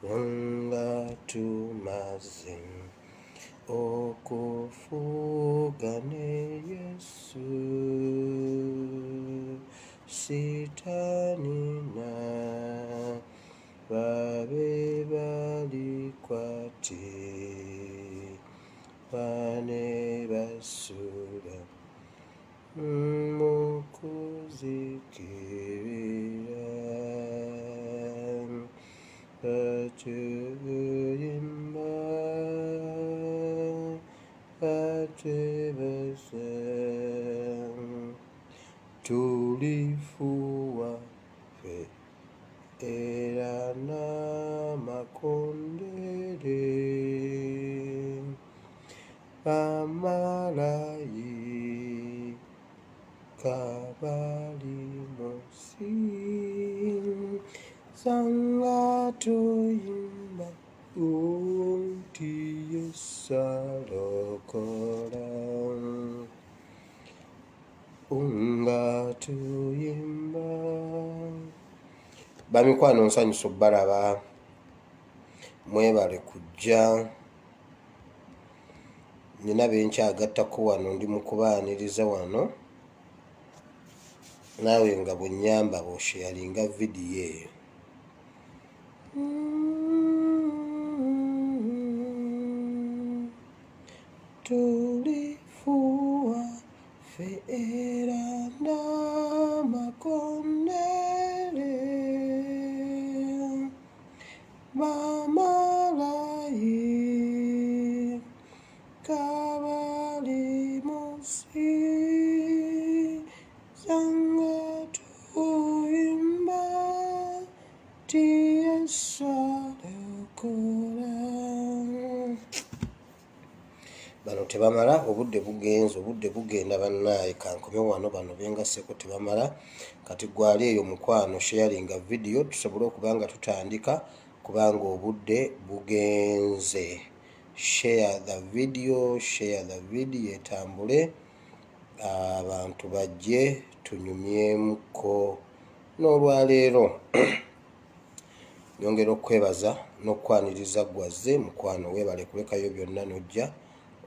Nga tumaze okufuga ne Yesu, Sitaani na babe balikwate bane basula mu kuzikirira batuyimba batwebaza tulifuuwa ffe era n'amakondere bamalayika bali mu nsi nga tuyimba nti Yesu alokola nga tuyimba. Bamikwano nsanyusa obbalaba, mwebale kujja. Nina benkyagattako wano, ndi mu kubaaniriza wano, naawe nga bw'onnyamba bw'osheyalinga vidiyo eyo. Tulifuuwa ffe era n'amakondere bamalayika bali mu nsi nga tuyimba nti Yesu alokola. Bano tebamala, obudde bugenze, obudde bugenda bannaaye, kankome wano, bano bengasseko tebamala. Kati gwali eyo mukwano sharinga vidiyo tusobole okuba nga tutandika kubanga obudde bugenze. Share the video, share the video etambule abantu bajje tunyumyemuko n'olwaleero. Nyongera okukwebaza n'okukwaniriza ggwe azze mukwano weebale kulekayo byonna n'ojja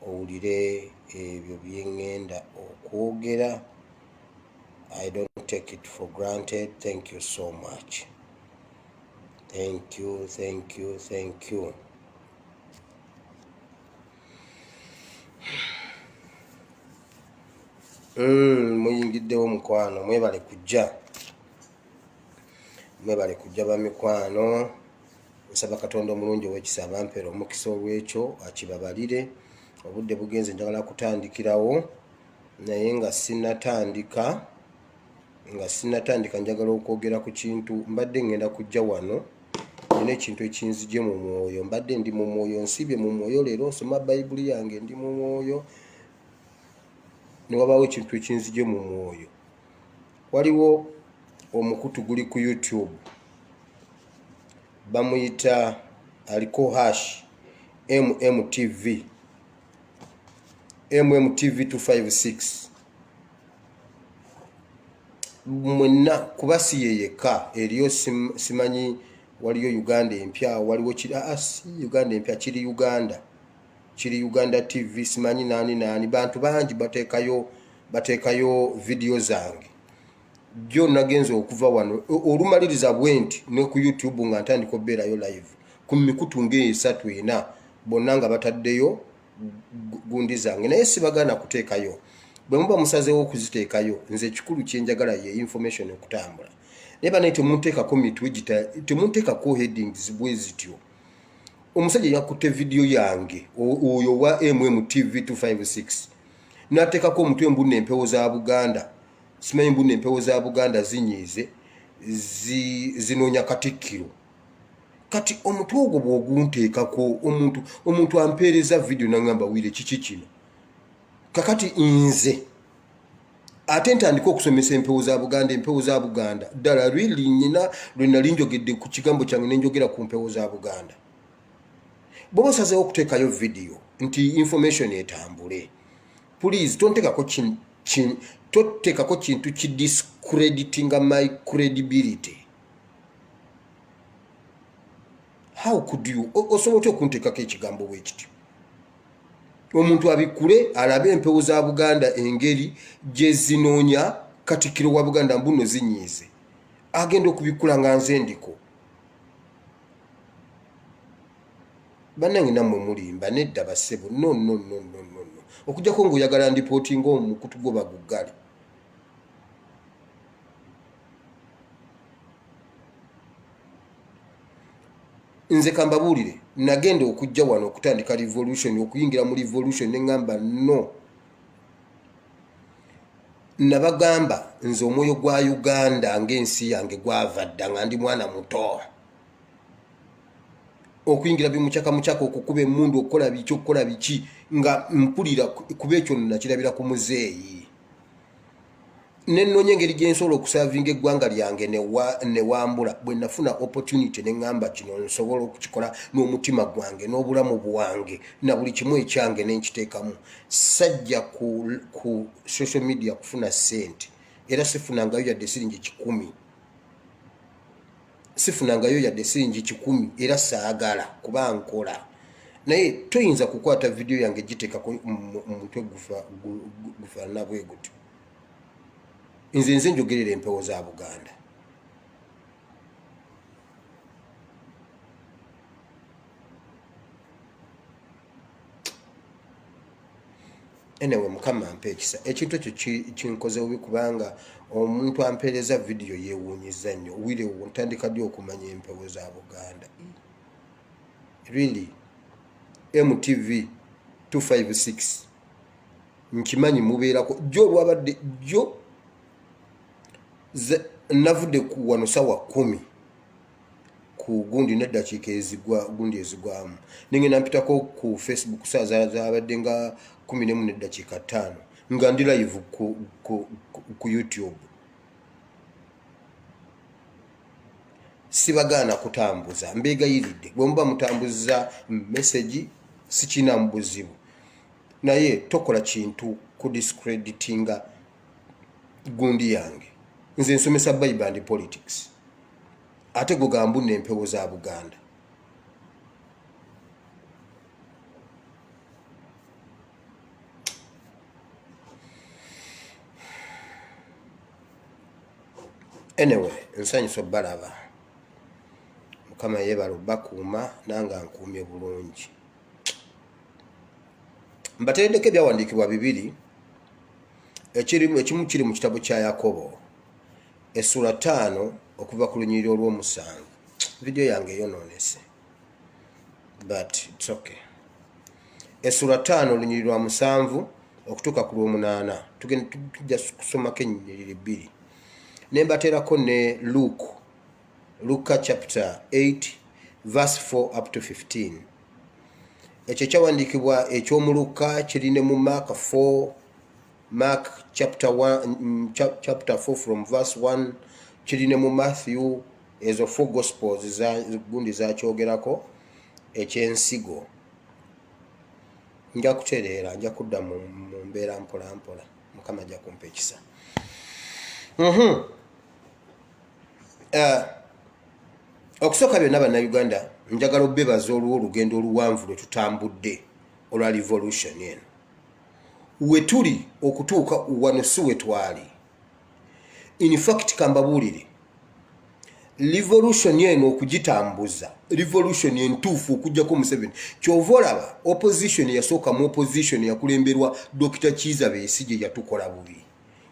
owulire ebyo bye ŋŋenda okwogera. I don't take it for granted. Thank you so much. Thank you, thank you, thank you. Muyingiddewo mukwano, mwebale kujja. Mwebale kujja bamikwano. Nsaba Katonda omulungi ow'ekisa abampeere omukisa olw'ekyo akibabalire. Obudde bugenze, njagala kutandikirawo naye nga sinnatandika nga sinnatandika njagala okwogera ku kintu. Mbadde ngenda kujja wano nina ekintu ekinzigye mu mwoyo. Mbadde ndi mu mwoyo, nsiibye mu mwoyo leero, nsoma Bayibuli yange ndi mu mwoyo, ne wabaawo ekintu ekinzigye mu mwoyo. Waliwo omukutu guli ku YouTube bamuyita aliko hash MMTV, MMTV 256. Mwenna kuba si ye yekka eriyo, simanyi waliyo Uganda empya, waliwo kiri aa si Uganda empya, kiri Uganda, kiri Uganda TV, simanyi naani naani, bantu bangi bateekayo bateekayo vidiyo zange. Jjo nagenze okuva wano olumaliriza bwenti ne ku YouTube nga ntandika obeerayo live ku mikutu ng'esatu ena, bonna nga bataddeyo gundi zange, naye sibagaana kuteekayo bwe muba musazeewo okuziteekayo. Nze ekikulu kyenjagala ye information okutambula, naye banaye temunteekako mitwe gita, temunteekako headings bwe zityo. Omusajja yakutte vidiyo yange oyo wa MMTV 256 n'ateekako omutwe mbu nno empewo za Buganda, simanyi mbu nno empewo za Buganda zinyiize zinoonya Katikkiro. Kati omutwe ogwo bw'ogunteekako, omuntu ampeereza vidiyo nangamba, "Wire, kiki kino?" Kakati nze ate ntandika okusomesa empewo za Buganda, empewo za Buganda ddala really nyina lwe nali njogedde ku kigambo kyange ne njogera ku mpewo za Buganda. Bw'oba osazeewo okuteekayo vidiyo nti information etambule, Please tontekako totekako kintu ki discreditinga my credibility. How could you osobola otya okunteekako ekigambo bwe kityo? Omuntu abikkule alabe empewo za Buganda engeri gye zinoonya Katikkiro wa Buganda, mbu nno zinyiize. Agenda okubikkula nga nze ndiko. Bannange nammwe mulimba. Nedda bassebo, no no no no no no, okujjako ng'oyagala ndipootinga omukutu gwo baguggale. Nze kambabuulire, nagenda okujja wano okutandika revolution, okuyingira mu revolution, ne ŋŋamba no, nabagamba nze omwoyo gwa Uganda ng'ensi yange gwava dda nga ndi mwana muto. Okuyingira bimucakamucaka, okukuba emmundu, okukola biki, okukola biki, nga mpulira kuba ekyo nakirabira ku muzeeyi, nenoonya engeri gyensobola okusavinga eggwanga lyange newambula. Bwe nafuna opportunity ne ŋŋamba kino nsobola okukikola n'omutima gwange n'obulamu bwange na buli kimu ekyange nenkiteekamu. Sajja ku social media kufuna ssente, era sifunangayo yadde siringi 100, sifunangayo yadde siringi 100, era saagala kuba nkola. Naye toyinza kukwata vidiyo yange giteekako mutwe gufaanana bwe gutyo. Nze njogerera empewo za Buganda. Anyway, Mukama ampa ekisa. Ekintu ekyo kinkoze bubi kubanga omuntu ampeereza vidiyo yeewuunyiza nnyo. Wire, ntandika ddi okumanya empewo za Buganda? Really, MTV 256, nkimanyi mubeerako. Jjo olwabadde jjo navudde ku wano sawa 10 ku gundi neddakiika ezigwa gundi ezigwamu, nengenda mpitako ku Facebook saa zabadde nga 11:05 nga ndi live ku YouTube. Sibagaana kutambuza, mbeegayiridde, bwe muba mutambuza message sikinamu buzibu, naye tokola kintu ku discreditinga gundi yange. Nze nsomesa Bible and politics, ate go gambunna empewo za Buganda. Anyway, nsanyusa obbalaba. Mukama yeebala obbakuuma, nange ankuumye bulungi. Mbateereddeko ebyawandiikibwa bibiri, ekimu kiri mu kitabo kya Yakobo essula 5 okuva ku lunyiriri olw'omusanvu. Vidiyo yange eyonoonese, but it's okay. Essula 5, olunyiriri lwa 7 okutuuka ku lw'omunaana. Tujja kusomako ennyiriri bbiri, ne mbateerako ne Luke, Luka chapter 8 verse 4 up to 15. Ekyo ekyawandiikibwa eky'omuluka kiri ne mu Mark 4, Mark chapter 1, chapter 4 from verse 1, kiri ne mu Matthew. Ezo four gospels za gundi zakyogerako ekyensigo. Nja kutereera, nja kudda mu mbeera mpola mpola. Mukama ajja kumpa ekisa. Okusooka byonna, Bannayuganda, njagala obebaza olw'olugendo oluwanvu lwe tutambudde olwa revolution eno. We tuli okutuuka wano si we twali. In fact, kambabuulire, revolution eno okugitambuza, revolution entuufu okugjako Museveni, kyova olaba opposition yasooka mu opposition yakulemberwa Dr Kiiza Besigye, yatukola bubi.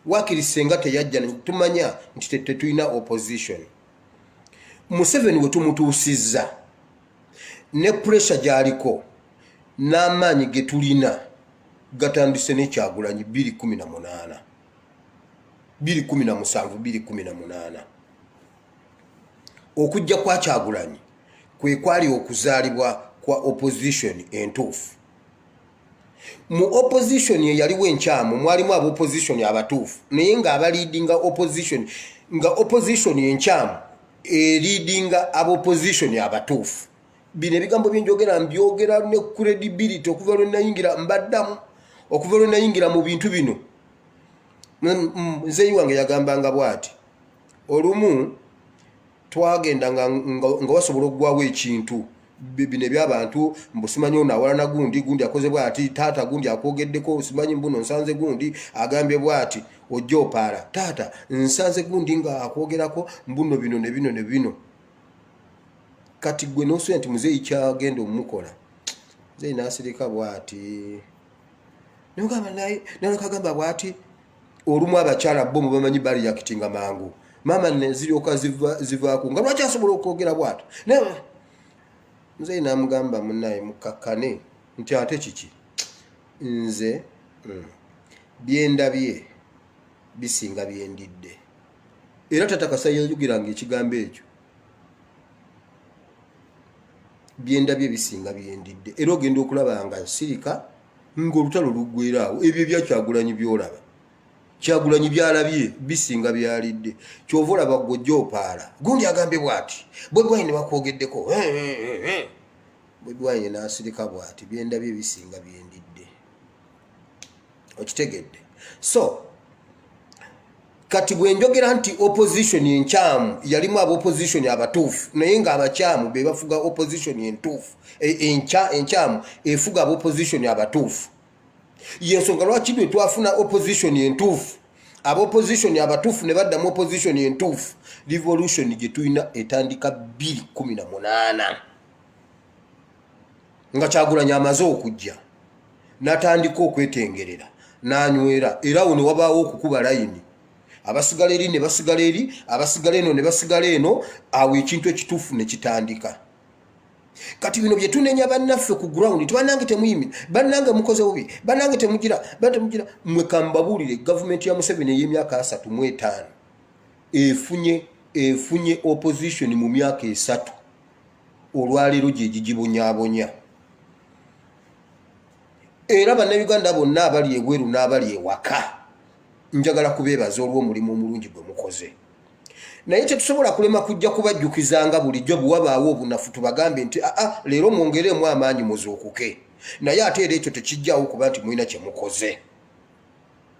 Wakiri senga teyajja, tumanya nti tetulina opposition. Museveni we tumutuusizza ne pressure gy'aliko n'amaanyi ge tulina gatandise nekyagulanyi 218, 217, 218. Okujja kwa Kyagulanyi kwe kwali okuzaalibwa kwa opposition entuufu. Mu opposition eyaliwo enkyamu mwalimu aba opposition abatuufu, naye nga abaleadinga opposition, nga opposition enkyamu eleadinga aba opposition abatuufu. Bino ebigambo byenjogera mbyogera ne credibility. Okuva lwe nayingira mbaddamu Okuva lwe nayingira mu bintu bino, muzeeyi wange yagambanga bw'ati. Olumu twagenda nga, nga, nga wasobola okugwawo ekintu, bino ebyabantu mbu simanyi ono awalana gundi, gundi akoze bwati, taata gundi akwogeddeko, simanyi mbuno nsanze gundi agambye bwati, ojja opaala, taata nsanze gundi nga akwogerako mbuno bino ne bino ne bino. Kati gwe nosuya nti muzeeyi kyagenda omukola, muzeeyi nasirika bwati, nogamba naye nalokagamba bwati. Olumu abakyala bo mubamanyi baliyakitinga mangu, maama neziryoka zivaako nga lwaki asobola okwogera bwatyo. Naye muzeeyi namugamba, munaye mukakkane, nti ate kiki, nze byendabye bisinga byendidde. Era tata Kasa yayogeranga ekigambo ekyo, byendabye bisinga byendidde. Era ogenda okulaba nga nsirika ng'olutalo luggweraawo. Ebyo ebya Kyagulanyi byolaba, Kyagulanyi byalabye bisinga byalidde. Kyova olaba gwe ojja opaala, gundi agambye bwati, Bobi Wine bakwogeddeko, Bobi Wine n'asirika bwati, byendabye bisinga byendidde. Okitegedde? So kati bwe njogera nti opposition enkyamu yalimu aba opposition abatuufu, naye nga abakyamu be bafuga opposition entuufu, enkyamu efuga aba opposition abatuufu, yensonga lwaki lwe twafuna opposition entuufu, aba opposition abatuufu ne badda mu opposition entuufu, revolution gye tulina etandika 218 nga Kyagulanyi amaze okujja n'atandika okwetengerera n'anywera. Era awo ne wabaawo okukuba layini, abasigala eri ne basigala eri, abasigala eno ne basigala eno. Awo ekintu ekituufu ne kitandika. Kati bino bye tunenya bannaffe ku ground nti bannange temuyimira, bannange mukoze bubi, bannange temugira, temugira, mwe kambabuulire, gavumenti ya Museveni ey'emyaka 35 efunye opposition mu myaka 3, olwaleero gye gigibonyabonya. Era Bannayuganda bonna abali ebweru n'abali ewaka, njagala kubeebaza olw'omulimu omulungi gwe mukoze, naye tetusobola kulema kujja kubajjukizanga bulijjo bwe wabaawo obunafu, tubagambe nti aa, leero mwongereemu amaanyi muzuukuke. Naye ate era ekyo tekijjaawo kuba nti mulina kye mukoze.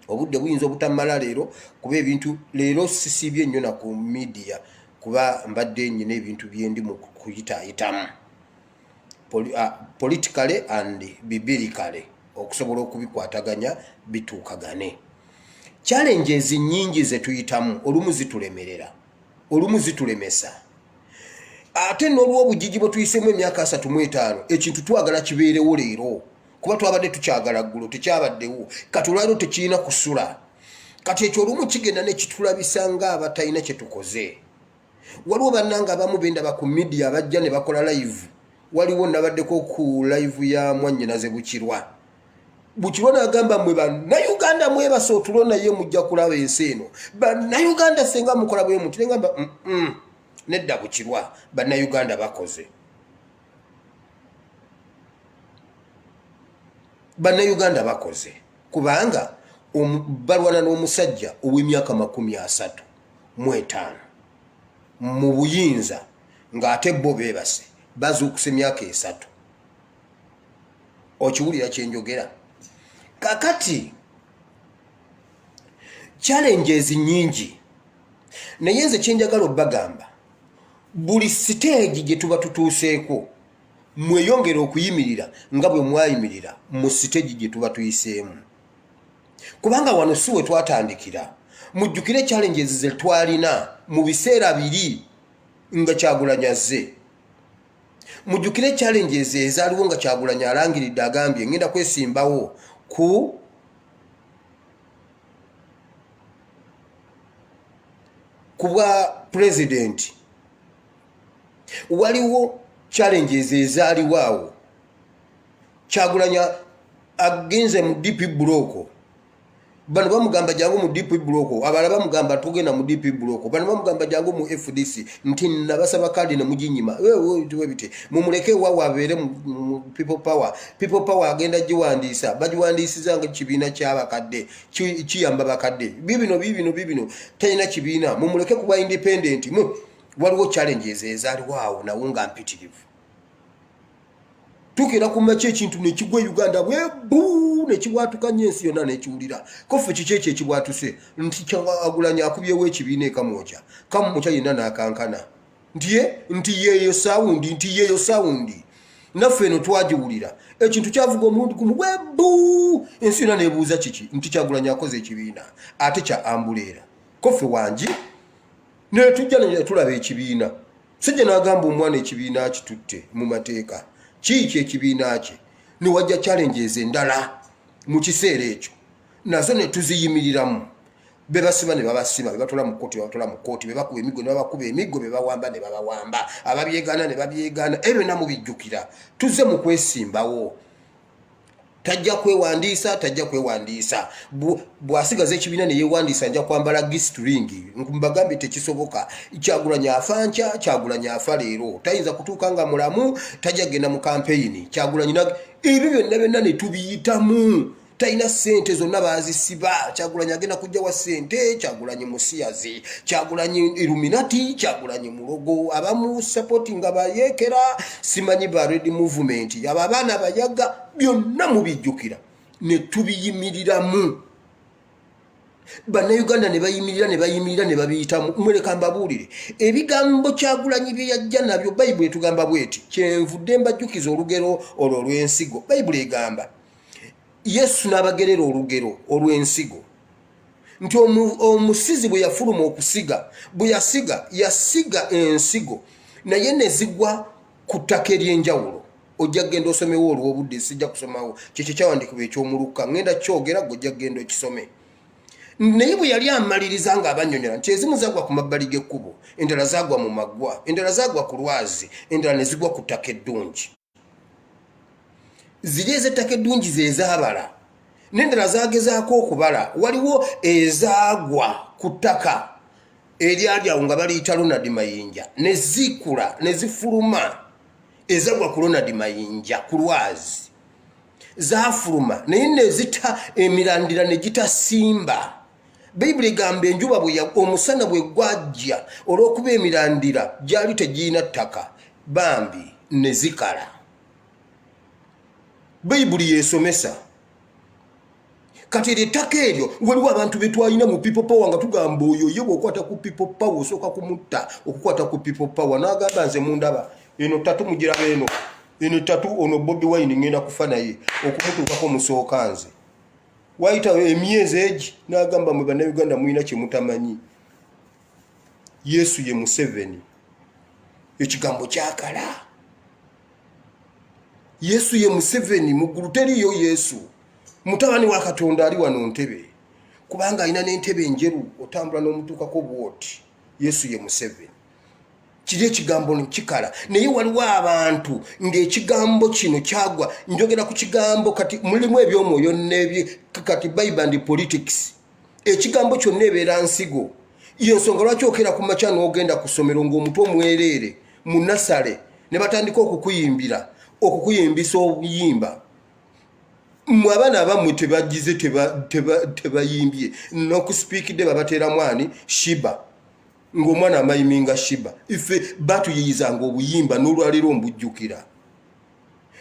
Obudde buyinza obutamala leero, kuba ebintu leero sisiibye nnyo na ku midiya, kuba mbadde nyina ebintu byendi mu kuyitaayitamu politically and biblically, okusobola okubikwataganya bituukagane. Challenges nyingi zetuyitamu, olumu zitulemerera, olumu zitulemesa, ate n'olw'obugigi bwe tuyisemu emyaka 35, ekintu twagala kibeerewo leero, kuba twabadde tukyagala ggulo, tekyabaddewo, kati olwaliro tekirina kusula. Kati ekyo olumu kigenda nekitulabisa ng'abatalina kye tukoze. Waliwo bannanga abamu bendaba ku midiya abajja ne bakola live. Waliwo nabaddeko ku live ya mwannyinaze Bukirwa. Bukirwa n'agamba, mwe Bannayuganda mwebasa otulo, naye mujja kulaba ensi eno. Bannayuganda senga mukola bwe muti, nengamba, nedda Bukirwa, Bannayuganda bakoze, Bannayuganda bakoze, kubanga balwana n'omusajja ow'emyaka 35 mu buyinza, ng'ate bo beebase, bazuukusa emyaka 3. Okiwulira kyenjogera? Kakati challenges nyingi, naye nze kyenjagala obbagamba, buli siteegi gye tuba tutuuseeko, mweyongere okuyimirira nga bwe mwayimirira mu siteegi gye tuba tuyiseemu, kubanga wano si we twatandikira. Mujjukire challenges ze twalina mu biseera biri nga Kyagulanyi azze. Mujjukire challenges ezaaliwo nga Kyagulanyi alangiridde, agambye ngenda kwesimbawo ku bwa pulezidenti. Waliwo challenges ezaaliwo awo Kyagulanyi agenze mu DP Bloc. Bano bamugamba jangu mu DP Bloc, abalala bamugamba tugenda mu DP Bloc, bano bamugamba jangu mu FDC, nti nabasaba kadi ne muginyima webite, mumuleke ewawe abeere mu People Power. People Power agenda giwandiisa, bagiwandiisiza nga kibiina kyabakadde, kiyamba bakadde, bibino bibino bibino, talina kibiina, mumuleke kuba independent. Mu waliwo challenges ezaaliwo awo nawo nga mpitirivu. Tukeera ku makya ekintu nekigwa e Uganda bwebu nekibwatuka nnyo ensi yonna nekiwulira. Koffe kiki ekyo ekibwatuse nti Kyagulanyi akubyewo ekibiina ekamwokya kamwokya yenna n'akankana nti ye nti yeeyo sawundi nti yeeyo sawundi naffe eno twagiwulira ekintu kyavuga omulundi gumu bwebu ensi yonna nebuuza kiki nti Kyagulanyi akoze ekibiina ate kya ambuleera koffe wangi netujja netulaba ekibiina. Sijja n'agamba omwana ekibiina akitutte mu mateeka kiiki ekibiina kye newajja challenges endala mu kiseera ekyo nazo ne tuziyimiriramu bebasiba ne babasiba bebatwala mu kkooti bebatwala mu kkooti bebakuba emiggo ne babakuba emiggo bebawamba ne babawamba ababyegaana ne babyegaana ebyo byonna mubijjukira tuzze mu kwesimbawo tajja kwewandiisa tajja kwewandiisa bw'asigaza ekibiina ne yeewandiisa nja kwambala gistring mbagambye tekisoboka Kyagulanyi afa nkya Kyagulanyi afa leero tayinza kutuuka nga mulamu tajja kugenda mu kampeyini Kyagulanyi ebyo byonna byonna ne tubiyitamu talina sente zonna bazisiba Kyagulanyi agenda kujja wa sente Kyagulanyi musiyazi Kyagulanyi Illuminati Kyagulanyi mulogo abamu sapoti nga bayekera simanyi ba red movement abo abaana bayaga byonna mubijjukira ne tubiyimiriramu Bannayuganda ne bayimirira ne bayimirira ne babiyitamu. Mwereka mbabuulire ebigambo Kyagulanyi bye yajja nabyo. Bayibuli etugamba bweti, kyenvudde mbajjukiza olugero olwo olw'ensigo. Bayibuli egamba Yesu n'abagerera olugero olw'ensigo nti omusizi bwe yafuluma okusiga, bwe yasiga yasiga ensigo naye ne zigwa ku ttaka ery'enjawulo. Ojja kugenda osomewo olw'obudde, sijja kusomawo kyekyo kyawandiikibwa eky'omulukka, ŋŋenda kyogera gwe ojja kugenda okisome. Naye bwe yali amaliriza ng'abannyonnyola nti ezimu zagwa ku mabbali g'ekkubo, endala zaagwa mu maggwa, endala zaagwa ku lwazi, endala ne zigwa ku ttaka eddungi. Ziri ez'ettaka eddungi ze zaabala, n'endala zaagezaako okubala. Waliwo ezaagwa ku ttaka eryali awo nga baliyita Ronald Mayinja ne zikula ne zifuluma. Ezagwa ku Ronald Mayinja ku lwazi zaafuluma naye nezita emirandira ne gitasimba. Bayibuli egamba enjuba omusana bwe gwajja olw'okuba emirandira gyali tegirina ttaka bambi ne zikala. Bayibuli yesomesa kati eryo ettaka eryo. Waliwo abantu betwalina mu people power nga tugamba oyo ye bw'okwata ku people power osooka kumutta okukwata ku people power n'agamba nze mundaba eno tatu mugiraba eno eno tatu ono Bobi Wine ngenda kufa naye okumutuukako musooka nze. Wayita emyezi egi n'agamba mwe Bannayuganda mulina kye mutamanyi, Yesu ye Museveni. Ekigambo kyakala Yesu ye Museveni. Mu ggulu teriiyo Yesu, mutabani wa Katonda ali wano ntebe, kubanga alina n'entebe enjeru otambula n'omutuukako bwoti. Yesu ye Museveni. Kiri ekigambo kikala naye waliwo abantu ng'ekigambo kino kyagwa. Njogera ku kigambo kati mulimu ebyomwoyo nebye kati Bible and politics. Ekigambo kyonna ebeera nsigo. Yensonga lwaki okera ku makya n'ogenda ku ssomero ng'omutwe omwereere mu nasale ne batandika okukuyimbira okukuyimbisa obuyimba. Mmwe abaana abammwe tebagize tebayimbye n'okusipiikidde babateeramu ani shiba ng'omwana amayiminga shiba. Ife batuyiyizanga obuyimba n'olwaleero mbujjukira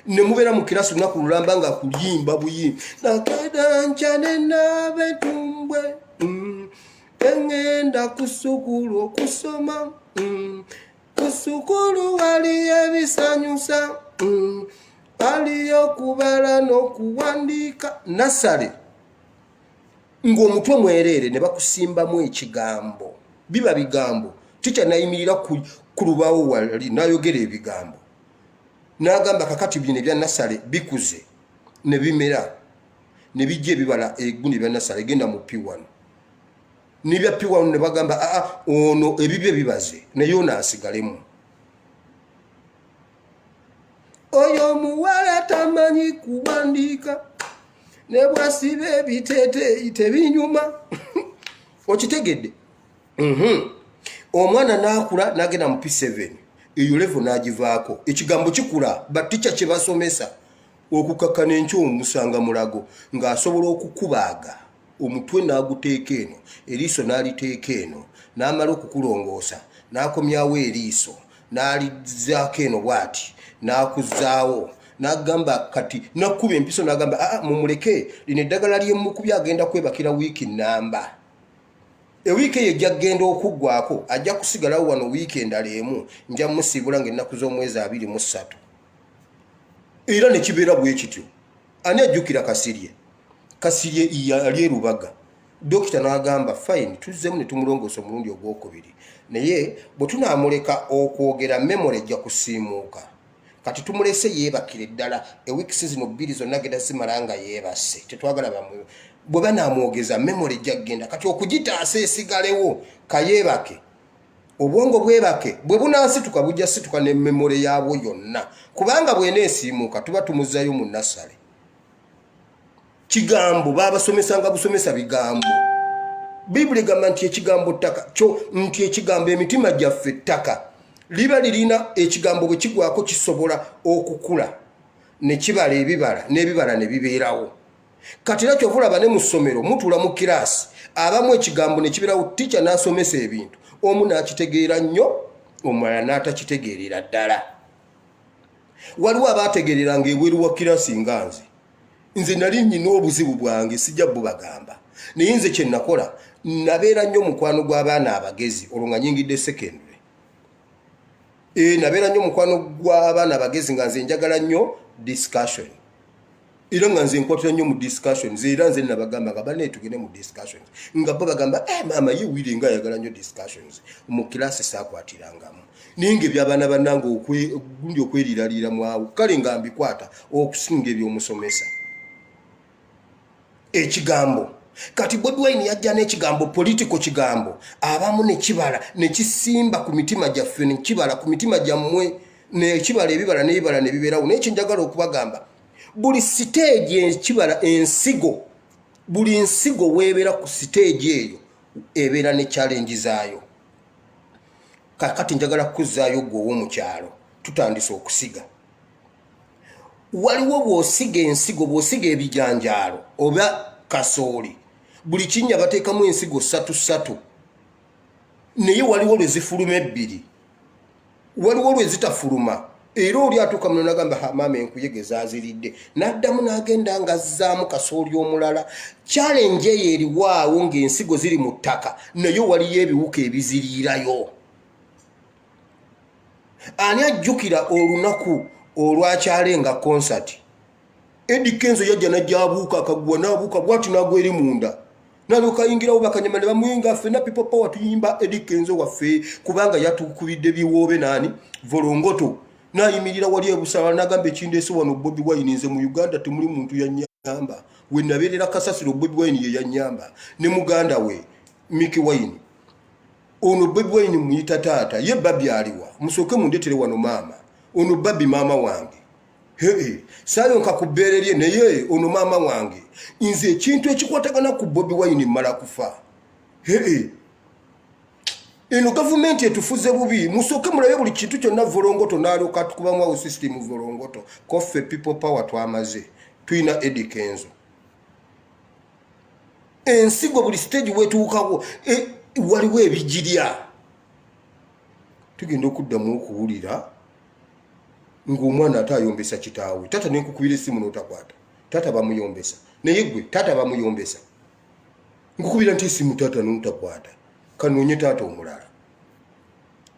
ne mubeera mu kirasi lunaku lulamba nga kuyimba buyimba nakeda nkya ne naaba entumbwe eŋŋenda ku sukulu okusoma ku sukulu waliyo ebisanyusa waliyo okubala n'okuwandiika nasale ng'omutwe mwereere ne bakusimbamu ekigambo biba bigambo tica nayimirira ku lubaawo wali n'ayogera ebigambo n'agamba kakati bino ebya nasale bikuze ne bimera ne bijja ebibala egundi ebya nasale genda mu P1 nebya P1 ne bagamba aa ono ebibye bibaze naye ono asigalemu. Oyo omuwala tamanyi kuwandiika ne bwasiba ebiteeteeyi tebinyuma. Okitegedde? Omwana n'akula n'agenda mu P7, eyo level n'agivaako. Ekigambo kikula batica kye basomesa okukakkana enkyo omusanga mulago ng'asobola okukubaaga omutwe n'aguteeka eno eriiso n'aliteeka eno n'amala okukulongoosa n'akomyawo eriiso n'alizzaako eno bw'ati n'akuzaawo. N'agamba kati nakkuba empiso n'agamba, aa, mumuleke, lino eddagala lyemukubye agenda kwebakira wiiki namba. Ewiiki eyo ejja kugenda okuggwako, ajja kusigalawo wano wiiki endala emu, nja musiibula ng'ennaku z'omwezi 23. Era ne kibeera bwe kityo. Ani ajjukira Kasirye? Kasirye yali erubaga, dokita n'agamba, "Fine." Tuzzemu ne tumulongoosa omulundi ogwokubiri, naye bwe tunaamuleka okwogera, memory ejja kusiimuuka. Kati tumulese yeebakire ddala ewiikisi zino 2 zonna, genda zimala nga yeebase. Tetwagala bamu bwe banaamwogeza, memory ejja kugenda. Kati okugitaasa esigalewo, kayeebake, obwongo bwebake, bwe bunaasituka bujja situka ne memory yaabwo yonna, kubanga bweneesiimuuka tuba tumuzzayo mu nursery. Kigambo babasomesanga busomesa bigambo. Bayibuli egamba nti ekigambo ttaka kyo, nti ekigambo, emitima gyaffe ttaka liba lirina ekigambo, bwe kigwako kisobola okukula ne kibala ebibala, n'ebibala ne bibeerawo. Kati era kyova olaba ne mu ssomero mutuula mu kiraasi, abamu ekigambo ne kibeerawo, ticca n'asomesa ebintu, omu n'akitegeera nnyo, omulala n'atakitegeerera ddala. Waliwo abaategeereranga ebweru wa kirasi nga nze. Nze nali nyina obuzibu bwange, sijja bubagamba, naye nze kye nakola, nabeera nnyo mukwano gw'abaana abagezi. Olwo nga nyingidde secondary, nabeera nnyo mukwano gw'abaana abagezi, nga nze njagala nnyo discussion, era nga nze nkwatira nnyo mu discussions. Era nze nabagamba nga banaye tugende mu discussions, nga bo bagamba, "Eh, maama ye Wire nga ayagala nnyo discussions." Mu kilasi saakwatirangamu, naye nga ebyabaana bannange gundi okweriraliira mwawo, kale nga mbikwata okusinga ebyomusomesa. Ekigambo kati Bobi Wine yajja n'ekigambo political, kigambo abamu nekibala nekisimba ku mitima gyaffe, nekibala ku mitima gyammwe, nekibala ebibala n'ebibala ne bibeerawo. Naye kyenjagala okubagamba, buli stage ekibala ensigo, buli nsigo weebeera ku stage eyo ebeera ne challenge zaayo. Kakati njagala kuzzaayo gwe ow'omukyalo, tutandise okusiga. Waliwo bw'osiga ensigo, bw'osiga ebijanjaalo oba kasooli, buli kinnya bateekamu ensigo ssatu ssatu, naye waliwo lwe zifuluma ebbiri, waliwo lwe zitafuluma. Era oli atuuka muno nagamba, "Maama, enkuyege zaziridde," n'addamu n'agenda ng'azzaamu kasooli omulala. Challenge eyo eriwaawo ng'ensigo ziri mu ttaka, naye waliyo ebiwuka ebiziriirayo. Ani ajjukira olunaku olwakyalenga concert? Eddy Kenzo yajja najja abuuka akaguwa, n'abuuka bwati n'agwa eri munda, nalyoka ayingirawo bakanyama ne bamuyinga. Ffenna People Power tuyimba Eddy Kenzo waffe, kubanga yatukubidde biwoobe naani volongoto. Nayimirira wali ebusala nagamba, "Ekindeese wano Bobi Wine. Nze mu Uganda temuli muntu yanyamba, we nabeerera kasasiro Bobi Wine ye yanyamba ne muganda we Miki Wine. Ono Bobi Wine muyita taata, ye babi aliwa? Musooke mundeetere wano maama ono babi, maama wange. Hee, saayonka ku bbeere lye, naye ono maama wange. Nze ekintu ekikwatagana ku Bobi Wine mmala kufa. Hee, eno gavumenti etufuze bubi. Musooke mulabe buli kintu kyonna volongoto." N'alyoka tukubamu awo system volongoto. Koffe People Power twamaze, tulina Eddy Kenzo. Ensigo buli stage wetuukawo waliwo ebigirya. Tugenda okuddamu okuwulira ng'omwana ate ayombesa kitaawe, "Taata, nenkukubira essimu n'otakwata." Taata bamuyombesa, naye gwe taata bamuyombesa, "Nkukubira nti essimu taata n'otakwata, kanoonye taata omulala."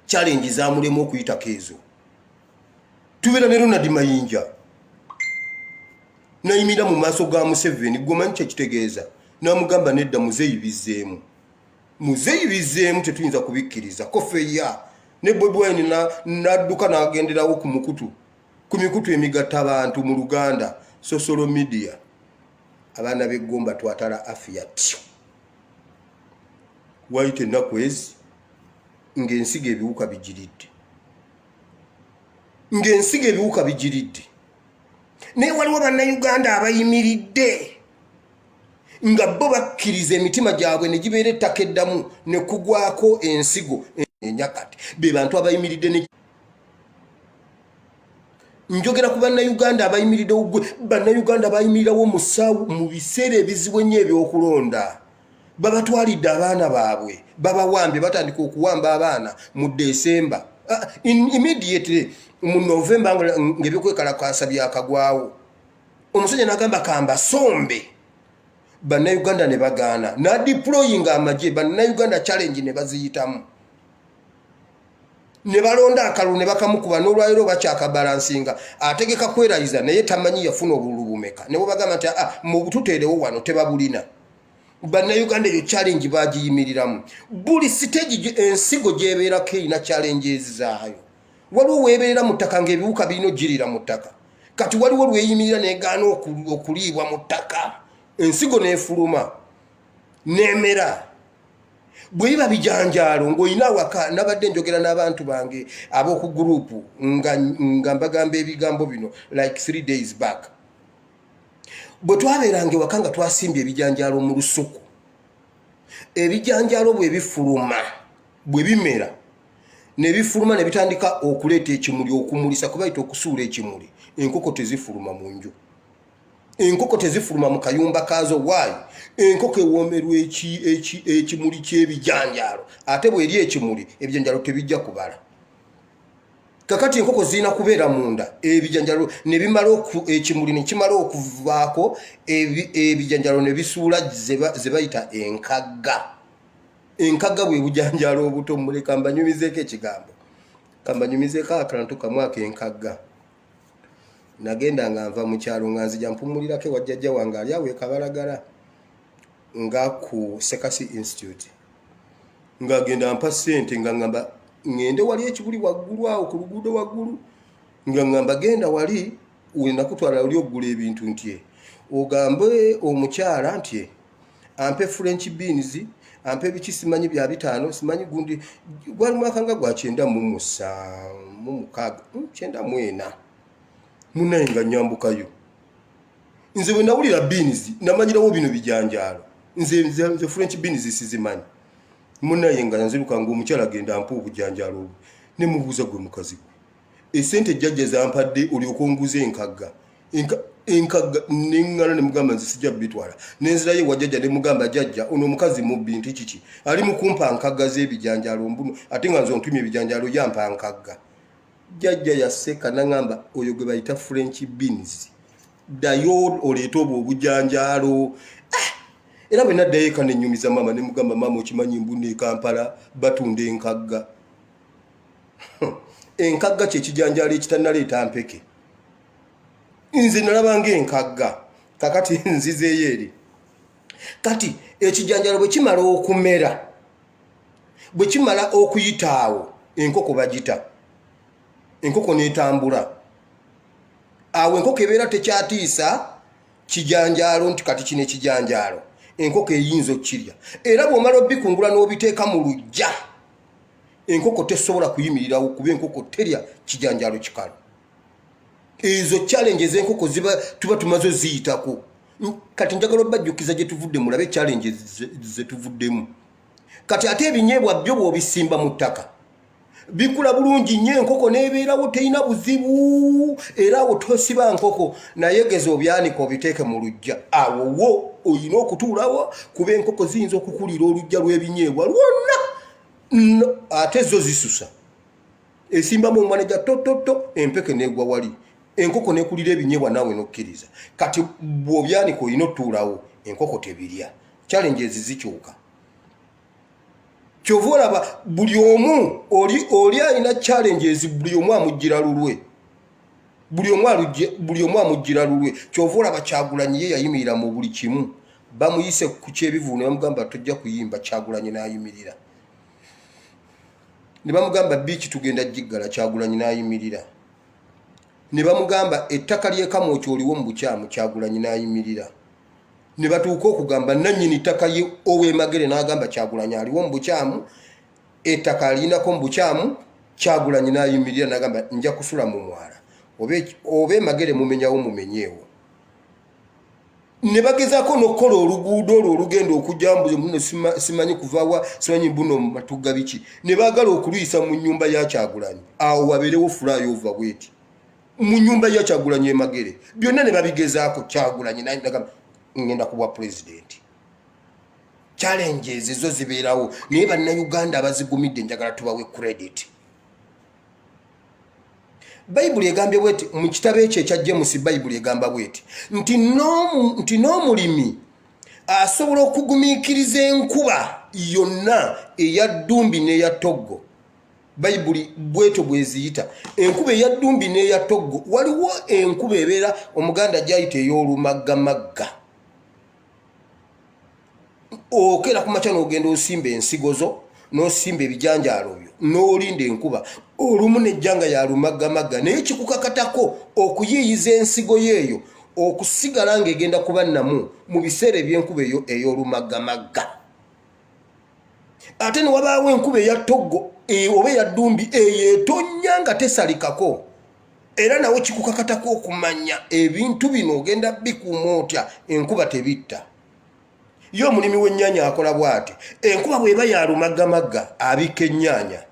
Challenge zamulemu okuyitako ezo. Tubeera ne Ronald Mayinja, nayimirira mu maaso ga Museveni. Gwe kyekitegeeza, namugamba, "Nedda muzeeyi, bizzeemu, muzeeyi bizzeemu, tetuyinza kubikkiriza kofeya." Ne Bobi Wine nadduka n'agenderawo ku mukutu, ku mikutu emigatta abantu mu Luganda, social media. Abaana b'eggomba twatala afya tyo. Wayita ennaku ezi ng'ensigo ebiwuka bigiridde, ng'ensigo ebiwuka bigiridde. Naye waliwo Bannayuganda abayimiridde nga bo bakkiriza emitima gyabwe ne gibeera ettaka eddamu ne kugwako ensigo enyakati. Be bantu abayimiridde. Ne njogera ku Bannayuganda abayimiriddewo. Gwe Bannayuganda bayimirirawo musaawu mu biseera ebizibu ennyo ebyokulonda, babatwalidde abaana baabwe, babawambye, batandika okuwamba abaana mu Desemba. Immediately Mu Novemba ng'ebyokwekalakaasa byakagwawo, omusajja n'agamba kambasombe. Bannayuganda ne bagaana, n'adeployinga amagye. Bannayuganda challenge ne baziyitamu, ne balonda akalulu ne bakamukuba. N'olwaliro bakyakabalansinga, ategeka kwerayiza naye tamanyi yafuna obululu bumeka. Ne bwebagamba nti aa mubututeerewo wano, tebabulina. Bannayuganda eyo challenge bagiyimiriramu. Buli stage ensigo gyebeerako erina challenges zaayo. Waliwo weebeerera mu ttaka ng'ebiwuka birina ogirira mu ttaka. Kati waliwo lweyimirira negaana okuliibwa mu ttaka, ensigo n'efuluma nemera. Bwe biba bijanjaalo ng'olina awaka, nabadde njogera n'abantu bange ab'oku gurupu nga mbagamba ebigambo bino like 3 days back. Bwe twabeeranga ewaka nga twasimbye ebijanjaalo mu lusuku, ebijanjaalo bwe bifuluma, bwe bimera ne bifuluma ne bitandika okuleeta ekimuli, okumulisa kubayita okusuula ekimuli, enkoko tezifuluma mu nju, enkoko tezifuluma mu kayumba kaazo. Waayi enkoko ewoomerwa ekimuli ky'ebijanjaalo, ate bweri ekimuli ebijanjaalo tebijja kubala. Kakati enkoko zirina kubeera munda, ebijanjalo ne bimala, ekimuli ne kimala okuvaako, ebijanjalo ne bisuula ze bayita enkagga. Enkagga bwe bujanjalo obuto. Muleka mbanyumizeeko ekigambo, kambanyumizeeko akantu kamu ak'enkagga. Nagenda nga nva mu kyalo nga nzija mpumulirako ewa jjajja wange ali awo e Kabalagala nga ku Sekasi Institute, ng'agenda mpa ssente nga ngamba ŋŋende wali ekibuli waggulu awo ku luguudo waggulu, nga ŋŋamba genda wali wenakutwala oli okugula ebintu, nti ogambe omukyala nti ampe French beans, ampe biki simanyi bya 500, simanyi gundi. Gwali mwaka nga gwa 97, 6, 94. Munaye nga nyambukayo nze bwe nawulira beans namanyirawo bino bijanjaalo. Nze French beans sizimanyi. Munaye nga nziruka nga omukyala genda ampa obujanjaalo obwo, ne mubuuza, gwe mukazi gwe, esente jjajja zampadde olyoka onguza enkagga? Enkagga neŋŋala ne mugamba nze sijja bitwala. Nenzirayo ewa jjajja ne mugamba, jjajja, ono omukazi mubbi. Nti kiki? Ali mu kumpa nkagga z'ebijanjaalo mbuno, ate nga nze ontumye ebijanjaalo, yampa nkagga. Jjajja yaseka naŋŋamba, oyo gwe bayita French beans, ddayo oleete obwo obujanjaalo. Ah! Era bwe naddayo eka nenyumiza maama ne mugamba, maama, okimanyi mbuno e Kampala batunda enkagga? Enkagga kyekijanjaalo ekitanaleeta mpeke. Nze nalabanga enkagga. Kakati nzizeeyo eri. Kati ekijanjalo bwe kimala okumera, bwe kimala okuyita awo, enkoko bagita, enkoko netambula awo. Enkoko ebeera tekyatiisa kijanjaalo nti kati kino ekijanjaalo enkoko eyinza okukirya. Era bw'omala obikungula n'obiteeka mu luggya, enkoko tesobola kuyimirirawo kuba enkoko terya kijanjaalo kikalu. Ezo challenge ez'enkoko ziba tuba tumaze oziyitako. Kati njagala obajjukiza gye tuvudde, mulabe challenge ze tuvuddemu. Kati ate ebinyeebwa byo bw'obisimba mu ttaka bikula bulungi nnyo, enkoko n'ebeerawo terina buzibu, era awo tosiba nkoko. Naye geza obyanika obiteeke mu luggya, awo wo olina okutuulawo kuba enkoko ziyinza okukulira oluggya lw'ebinyeebwa lwonna. Ate zo zisusa, esimbamu omwana gya tototo, empeke negwa wali, enkoko nekulira ebinyeebwa naawe nokkiriza. Kati bw'obyanika olina otuulawo, enkoko tebirya. Challenges zikyuka. Kyova olaba buli omu oli alina challenges, buli omu amuggira lulwe, buli omu amuggira lulwe. Kyova olaba Kyagulanyi ye yayimirira mu buli kimu. Bamuyise ku kyebivuulu ne bamugamba tojja kuyimba, Kyagulanyi n'ayimirira. Ne bamugamba biiki tugenda giggala, Kyagulanyi n'ayimirira. Ne bamugamba ettaka ly'ekamwokyo oliwo mu bukyamu, Kyagulanyi n'ayimirira. Ne batuuka okugamba nannyini ttaka ye ow'emagere n'agamba Kyagulanyi aliwo mu bukyamu, ettaka alinako mu bukyamu. Kyagulanyi n'ayimirira n'agamba nja kusula mu mwala, oba emagere mumenyawo mumenyeewo. Ne bagezaako n'okukola oluguudo olwo olugenda okujja mbu muno simanyi kuvawa, simanyi mbuno matugga biki, ne baagala okuluyisa mu nnyumba ya Kyagulanyi, awo wabeerewo flyover bweti mu nyumba ya Kyagulanyi emagere. Byonna ne babigezaako. Kyagulanyi nagamba ngenda kubwa pulezidenti. Challenges zo zibeerawo, naye bannayuganda abazigumidde njagala tubawe credit. Bayibuli egambye bweti mu kitabo ekyo ekya James, Bayibuli egamba bweti nti n'omulimi asobola okugumiikiriza enkuba yonna eya ddumbi n'eya ttoggo. Bayibuli bwetyo bweziyita enkuba eya ddumbi n'eya ttoggo. Waliwo enkuba ebeera Omuganda gyayita ey'olumaggamagga. Okeera ku makya n'ogenda osimba ensigo zo, n'osimba ebijanjaalo byo, n'olinda enkuba, olumu nejja nga yalumaggamagga, naye kikukakatako okuyiiyiza ensigo yeeyo okusigala ng'egenda kuba nnamu mu biseera eby'enkuba eyo ey'olumaggamagga. Ate ne wabaawo enkuba eya ttoggo oba eya ddumbi, eyo etonnya nga tesalikako, era nawe kikukakatako okumanya ebintu bino ogenda bikuuma otya enkuba tebitta. Ye omulimi w'ennyaanya akola bw'ati: enkuba bw'eba ya lumaggamagga, abikka ennyaanya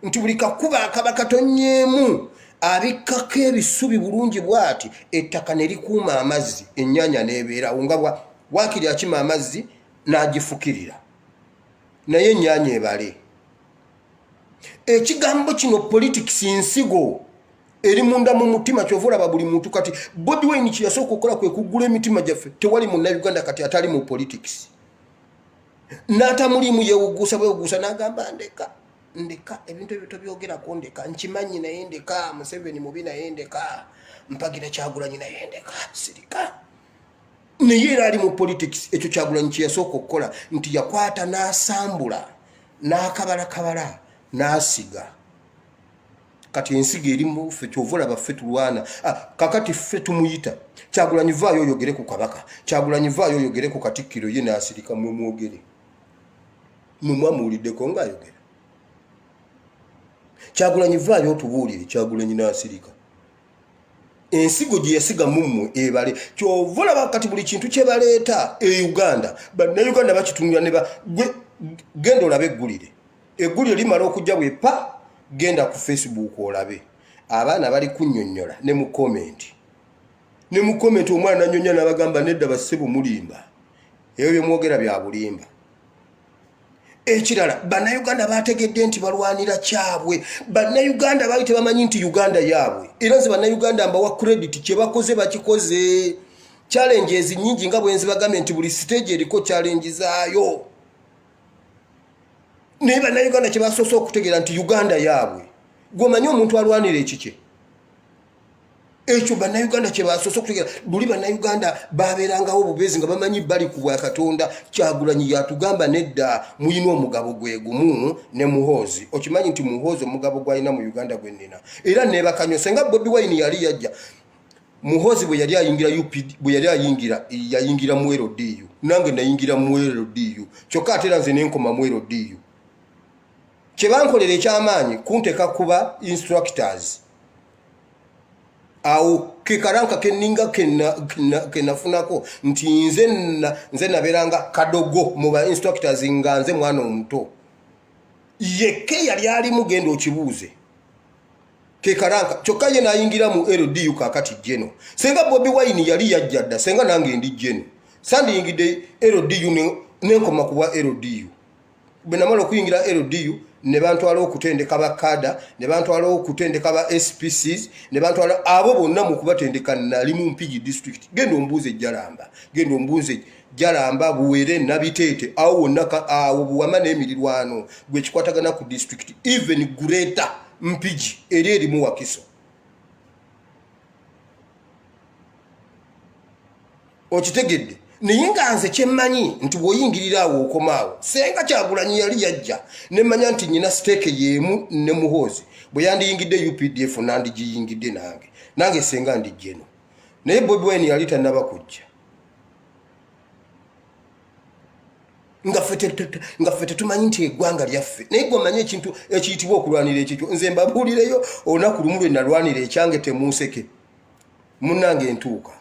nti buli kakuba akaba katonyeemu abikkako ebisubi bulungi bw'ati, ettaka ne likuuma amazzi, ennyaanya n'ebeerawo nga waakiri akima amazzi n'agifukirira, naye ennyaanya ebale. Ekigambo kino politics nsigo eri munda mu mutima, kyova olaba buli muntu kati Bobi Wine kyeyasooka okukola kwe kuggula emitima gyaffe. Tewali Munnayuganda kati atali mu politics n'atamuliimu. Yewuguusa bwewuguusa n'agamba, "Ndeka, ndeka, ebintu ebyo tobyogerako, ndeka, nkimanyi naye ndeka. Museveni mubi naye ndeka, mpagira Kyagulanyi naye ndeka, sirika." Naye era ali mu politics. Ekyo Kyagulanyi kyeyasooka okukola nti yakwata n'asambula n'akabalakabala n'asiga. Kati ensigo eri muffe, kyova olaba ffe tulwana. Ah, kakati ffe tumuyita, "Kyagulanyi, vaayo oyogere ku Kabaka. Kyagulanyi, vaayo oyogere ku Katikkiro." Ye n'asirika. Mwe mwogere, mwe mwamuwuliddeko ng'ayogera? "Kyagulanyi, vaayo otubuulire." Kyagulanyi n'asirika. Ensigo gye yasiga mummwe ebale. Kyova olaba kati buli kintu kye baleeta e Uganda, Bannayuganda bakitunula ne genda olabe eggulire. Eggulire limala okujja bwe pa, genda ku Facebook olabe abaana bali kunnyonnyola ne mu comment, ne mu comment omwana nannyonnyola n'abagamba, "Nedda bassebo, mulimba, ebyo bye mwogera bya bulimba." Ekirala, Bannayuganda bategedde nti balwanira kyabwe. Bannayuganda baali tebamanyi nti Uganda yaabwe. Era nze Bannayuganda mbawa credit, kyebakoze bakikoze. Challenges nyingi, nga bwenzi bagambye nti buli stage eriko challenge zaayo, naye Bannayuganda kyebasoose okutegeera nti Uganda yaabwe. Gweomanyi omuntu alwanira ekikye, ekyo Bannayuganda kyebasoose okutegera. Luli Bannayuganda babeerangawo obubeezi nga bamanyi bali ku bwakatonda. Kyagulanyi yatugamba, "Nedda, muyina omugabo gwe gumu ne Muhoozi." Okimanyi nti Muhoozi omugabo gwalina mu Uganda gwe nnina? Era nebakanyo senga Bobi Wine yali yajja, Muhoozi bwe yali ayingira UPD, bwe yali ayingira, yayingira mu LDU, nange nayingira mu LDU, kyokka ate era nze nenkoma mu LDU. Kyebankolera ekyamaanyi kunteeka kuba instructors. Awo kekaranka keninga kenafunako nti nze nabeeranga kadogo mu ba instructors, nga nze mwana omuto yeke yali alimu. Genda okibuuze kekaranka. Kyokka ye nayingira mu LDU. Kakati jeno senga Bobi Wine yali yajja dda, senga nange ndi jeno, sandiyingidde LDU nenkoma kuba LDU. Bwe namala okuyingira LDU, ne bantwala okutendeka ba cadre, ne bantwala okutendeka ba SPCs, ne bantwala abo bonna. Mu kubatendeka nali mu Mpigi District. Genda ombuuze Jalamba, genda ombuuze Jalamba, Buwere, Nabiteete, awo wonna, awo Buwama n'emirirwano gwe kikwatagana ku district, even Greater Mpigi eri erimu Wakiso. Okitegedde? Naye nga nze kyemmanyi nti bw'oyingirira awo okomaawo. Senga Kyagulanyi yali yajja, nemmanya nti nyina stake y'emu ne Muhoozi, bwe yandiyingidde UPDF nandigiyingidde nange, nange senga ndijjeno. Naye Bobi Wine yali tannaba kujja, nga ffe tetumanyi nti eggwanga lyaffe. Naye gwe omanyi ekintu ekiyitibwa okulwanira ekikyo. Nze mbabuulireyo olunaku lumu lwe nalwanira ekyange, temunseke munnange. Entuuka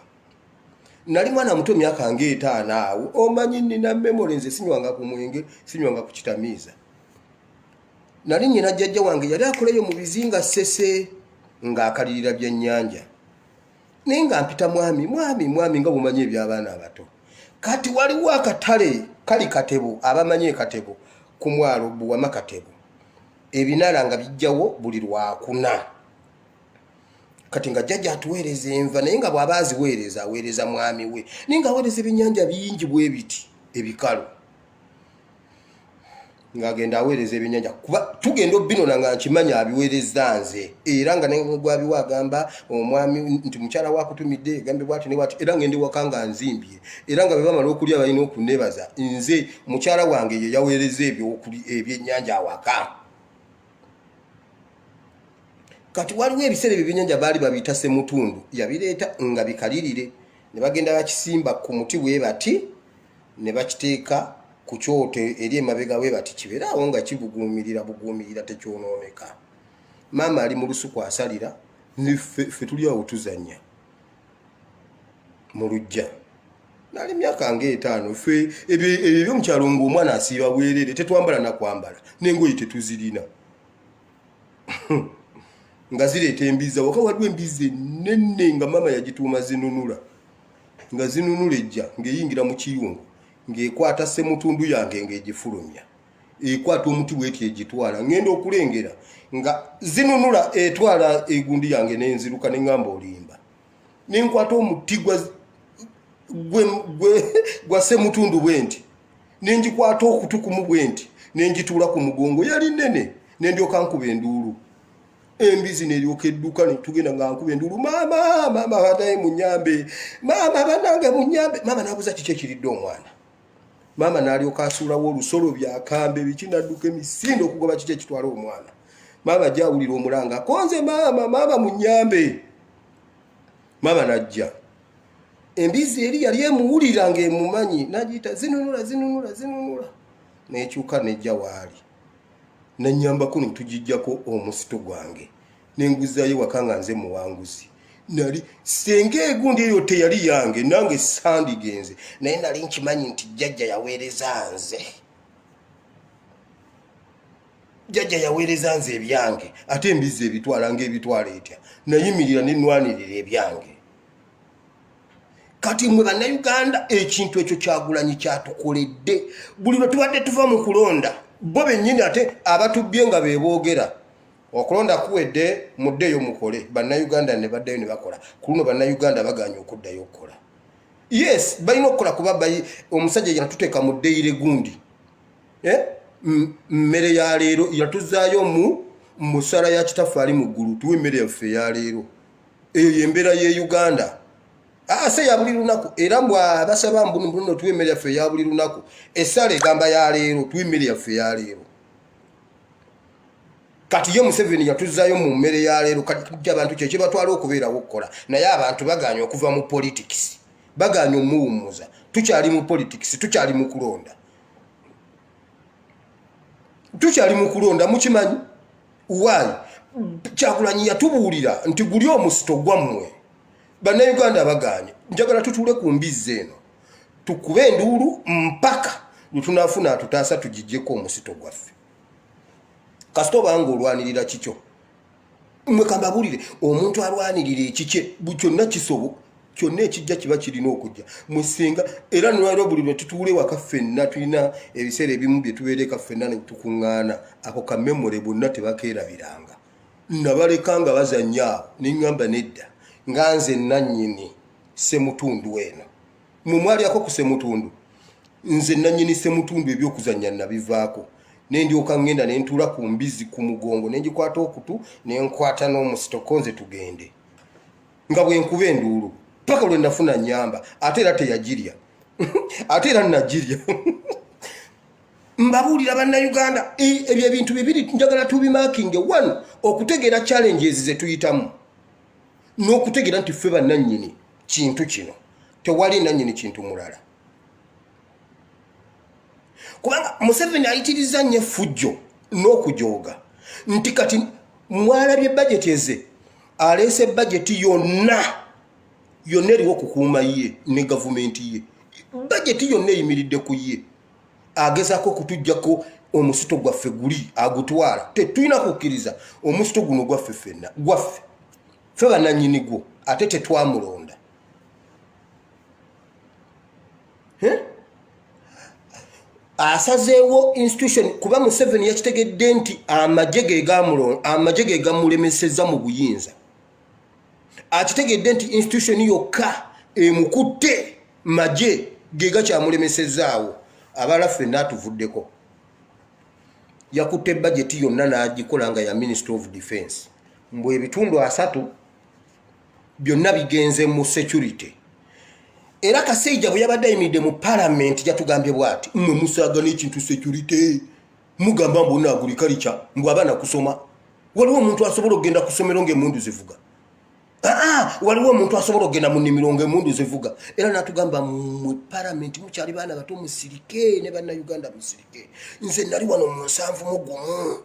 nali mwana muto, myaka ngaetaano awo. Omanyi nina memory, nze sinywanga ku mwenge, sinywanga ku kitamiiza. Nali nyina jjajja wange yali akoleyo mu bizinga Ssese ng'akalirira byennyanja, naye nga mpita mwami, mwami, mwami, nga bumanyi ebyabaana abato. Kati waliwo akatale kali Katebo, abamanyi ekatebo ku mwalo Buwama Katebo, ebinaala nga bijjawo buli Lwakuna. Kati nga jjajja atuweereza enva, naye nga bw'aba aziweereza aweereza mwami we, naye nga aweereza ebyennyanja bingi bwe biti ebikalu, ng'agenda aweereza ebyennyanja kuba tugenda obinona nga nkimanyi abiweereza nze, era nga negwabiwa agamba omwami nti mukyala wakutumidde egambe bwati ne bwati, era ngenda ewaka nga nzimbye, era nga bwe bamala okulya balina okunebaza nze mukyala wange ye yaweereza ebyennyanja awaka. Kati waliwo ebiseera ebyo ebyennyanja baali babiyita semutundu, yabireeta nga bikalirire ne bagenda bakisimba ku muti bwe bati ne bakiteeka ku kyoto eri emabega we bati kibeere awo nga kibuguumirira buguumirira tekyonooneka. Maama ali mu lusuku asalira, ffe tuli awo tuzannya mu luggya. Nali myaka ng'etaano. Ffe ebyo ebyomukyalo ng'omwana asiiba bwereere, tetwambala nakwambala, n'engoye tetuzirina, nga zireeta embizzi awaka. Waliwo embizzi ennene nga maama yagituuma Zinunula, nga zinunula ejja ng'eyingira mu kiyungu ng'ekwata semutundu yange ng'egifulumya, ekwata omuti bweti egitwala. Ngenda okulengera nga zinunula etwala egundi yange, nenziruka neŋŋamba olimba, nenkwata omuti gwa semutundu bwe nti, nengikwata okutukumu bwe nti, nengituula ku mugongo, yali nnene, nendyoka nkuba enduulu, embizi neryoka edduka. Netugenda nga nkuba enduulu, "Maama, maama, banaye munyambe, maama, banange munyambe." Maama nabuuza kiki ekiridde omwana. Maama nalyoka asuulawo olusolo, byakambe biki, nadduka emisinde okugoba kiki ekitwala omwana. Maama ajja awulira omulanga konze, "Maama, maama, munyambe." Maama najja, embizi eri yali emuwulira ng'emumanyi, nagiyita, "Zinunula, zinunula, zinunula," nekyuka nejja waali, nanyambako netugijjako omusito gwange, nenguzayo waka nga nze muwanguzi. Nali senga egundi eyo teyali yange, nange sandigenze, naye nali nkimanyi nti jjajja yaweereza nze, jjajja yaweereza nze ebyange, ate embizi ebitwala ngaebitwala etya? Nayimirira nenwanirira ebyange. Kati mwe Bannayuganda, ekintu ekyo Kyagulanyi kyatukoledde, buli lwe tubadde tuva mu kulonda, bo bennyini ate abatubbye nga beboogera, "Okulonda kuwedde, muddeeyo mukole." Bannayuganda ne baddayo ne bakola. Ku luno Bannayuganda baganye okuddayo okukola. Yes, balina okukola kuba omusajja yatuteeka mu daily gundi, eh? Mmere ya leero yatuzaayo mu musala ya kitaffe ali mu ggulu, tuwe emmere yaffe eya leero. Eyo yembeera ye Uganda ase ya buli lunaku. Era mbwabasaba mbuno tuwe emmere yaffe eya buli lunaku, essala egamba ya leero, tuwe emmere yaffe eya leero. Kati ye Museveni yatuzaayo mu mmere ya leero. Kati abantu kyekibatwala okubeerawo okukola, naye abantu baganye okuva mu politics, baganye omuwummuza. Tukyali mu politics, tukyali mu kulonda, tukyali mu kulonda. Mukimanyi why? Kyagulanyi yatubuulira nti guli omusito gwammwe. Bannayuganda baganye. Njagala tutuule ku mbizzi eno, tukube enduulu mpaka lwetunaafuna atutaasa, tugijjeko omusito gwaffe. Kasita obanga olwanirira kikyo, mwe kambabuulire, omuntu alwanirira ekikye kyonna kisobo kyonna ekijja kiba kirina okujja musinga. Era nolwaliro buli lwe tutuula ewaka ffenna, tulina ebiseera ebimu bye tubeera eka ffenna ne tukuŋŋaana, ako ka memory bonna tebakeerabiranga. Nabaleka nga bazannya awo, neŋŋamba nedda, nga nze nannyini semutundu eno, mwe mwalyako ku semutundu, nze nannyini semutundu, ebyokuzannya nabivaako, nendyoka ŋŋenda nentuula ku mbizi ku mugongo, nengikwata okutu, nenkwata n'omusitoko, nze tugende nga bwenkuba enduulu paka lwe nafuna nyamba. Ate era teyagirya, ate era nagirya. Mbabuulira Bannayuganda, ebyo ebintu bibiri njagala tubimakinge. One, okutegeera challenges ze tuyitamu, n'okutegeera nti ffe bannannyini kintu kino, tewali nannyini kintu mulala, kubanga Museveni ayitiriza nnyo effujjo n'okujooga nti kati mwalabye bajeti eze aleese, bajeti yonna yonna eriwo okukuuma ye ne gavumenti ye. Bajeti yonna eyimiridde ku ye, agezaako okutuggyako omusito gwaffe guli agutwala. Tetulina kukkiriza. Omusito guno gwaffe ffenna, gwaffe ffe bananyini gwo, ate tetwamulonda. Asazeewo institution, kuba Museveni yakitegedde nti amagye ge gamulemeseza mu buyinza. Akitegedde nti institution yokka emukutte magye ge gakyamulemesezaawo, abala ffenna atuvuddeko. Yakutte bajeti yonna n'agikola nga ya Minister of Defense, mbu ebitundu 30 byonna bigenze mu security. Era Kaseija bwe yabadde ayimiridde mu palamenti yatugambye bwati: "Mmwe musaaga n'ekintu security, mugamba mbu agriculture, mbu abaana kusoma. Waliwo omuntu asobola okugenda ku ssomero ng'emmundu zivuga? Aa, waliwo omuntu asobola okugenda mu nnimiro ng'emmundu zivuga?" Era n'atugamba, "Mmwe palamenti mukyali baana bato, musirike, ne Bannayuganda musirike. Nze nali wano mu 71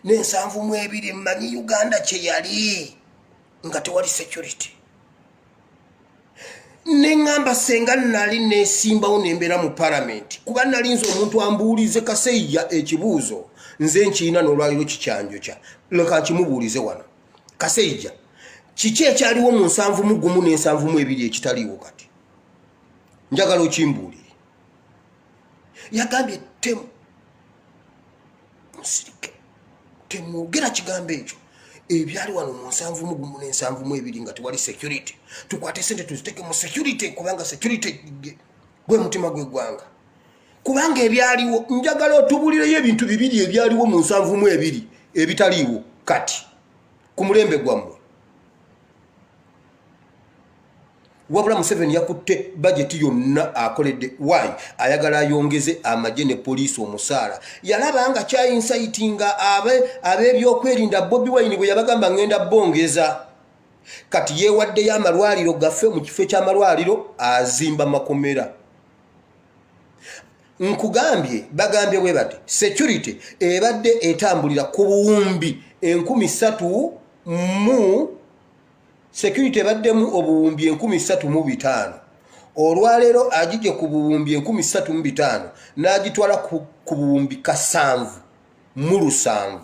ne 72, mmanyi Uganda kye yali nga tewali security." Neŋŋamba, senga nali nesimbawo nembeera mu palamenti, kuba nali nze omuntu ambuulize Kaseija ekibuuzo, nze nkiina n'olwaliro kikyanjokya, leka nkimubuulize wano. Kaseija, kiki ekyaliwo mu 71 ne 72 ekitaliiwo kati? Njagala okimbuulire. Yagambye, "Temu musirike, temwogera kigambo ekyo. Ebyali wano mu 71 ne 72 nga tewali security, tukwate sente tuziteke mu security, kubanga security gwe mutima gw'eggwanga." Kubanga ebyaliwo, njagala otubulireyo ebintu bibiri ebyaliwo mu 72 ebitaliiwo kati ku mulembe gwammwe. Wabula Museveni yakutte bajeti yonna akoledde why? Ayagala ayongeze amagye ne poliisi omusaala. Yalaba nga kyainsayitinga ab'ebyokwerinda Bobi Wine bwe yabagamba, "Ngenda bongeza." Kati yeewaddeyo amalwaliro gaffe, mu kifo eky'amalwaliro azimba makomera. Nkugambye, bagambye bwe bati, security ebadde etambulira ku buwumbi 3000 mu, security ebaddemu obuwumbi 3500. Olwaleero agije ku buwumbi 3500 n'agitwala ku buwumbi 77,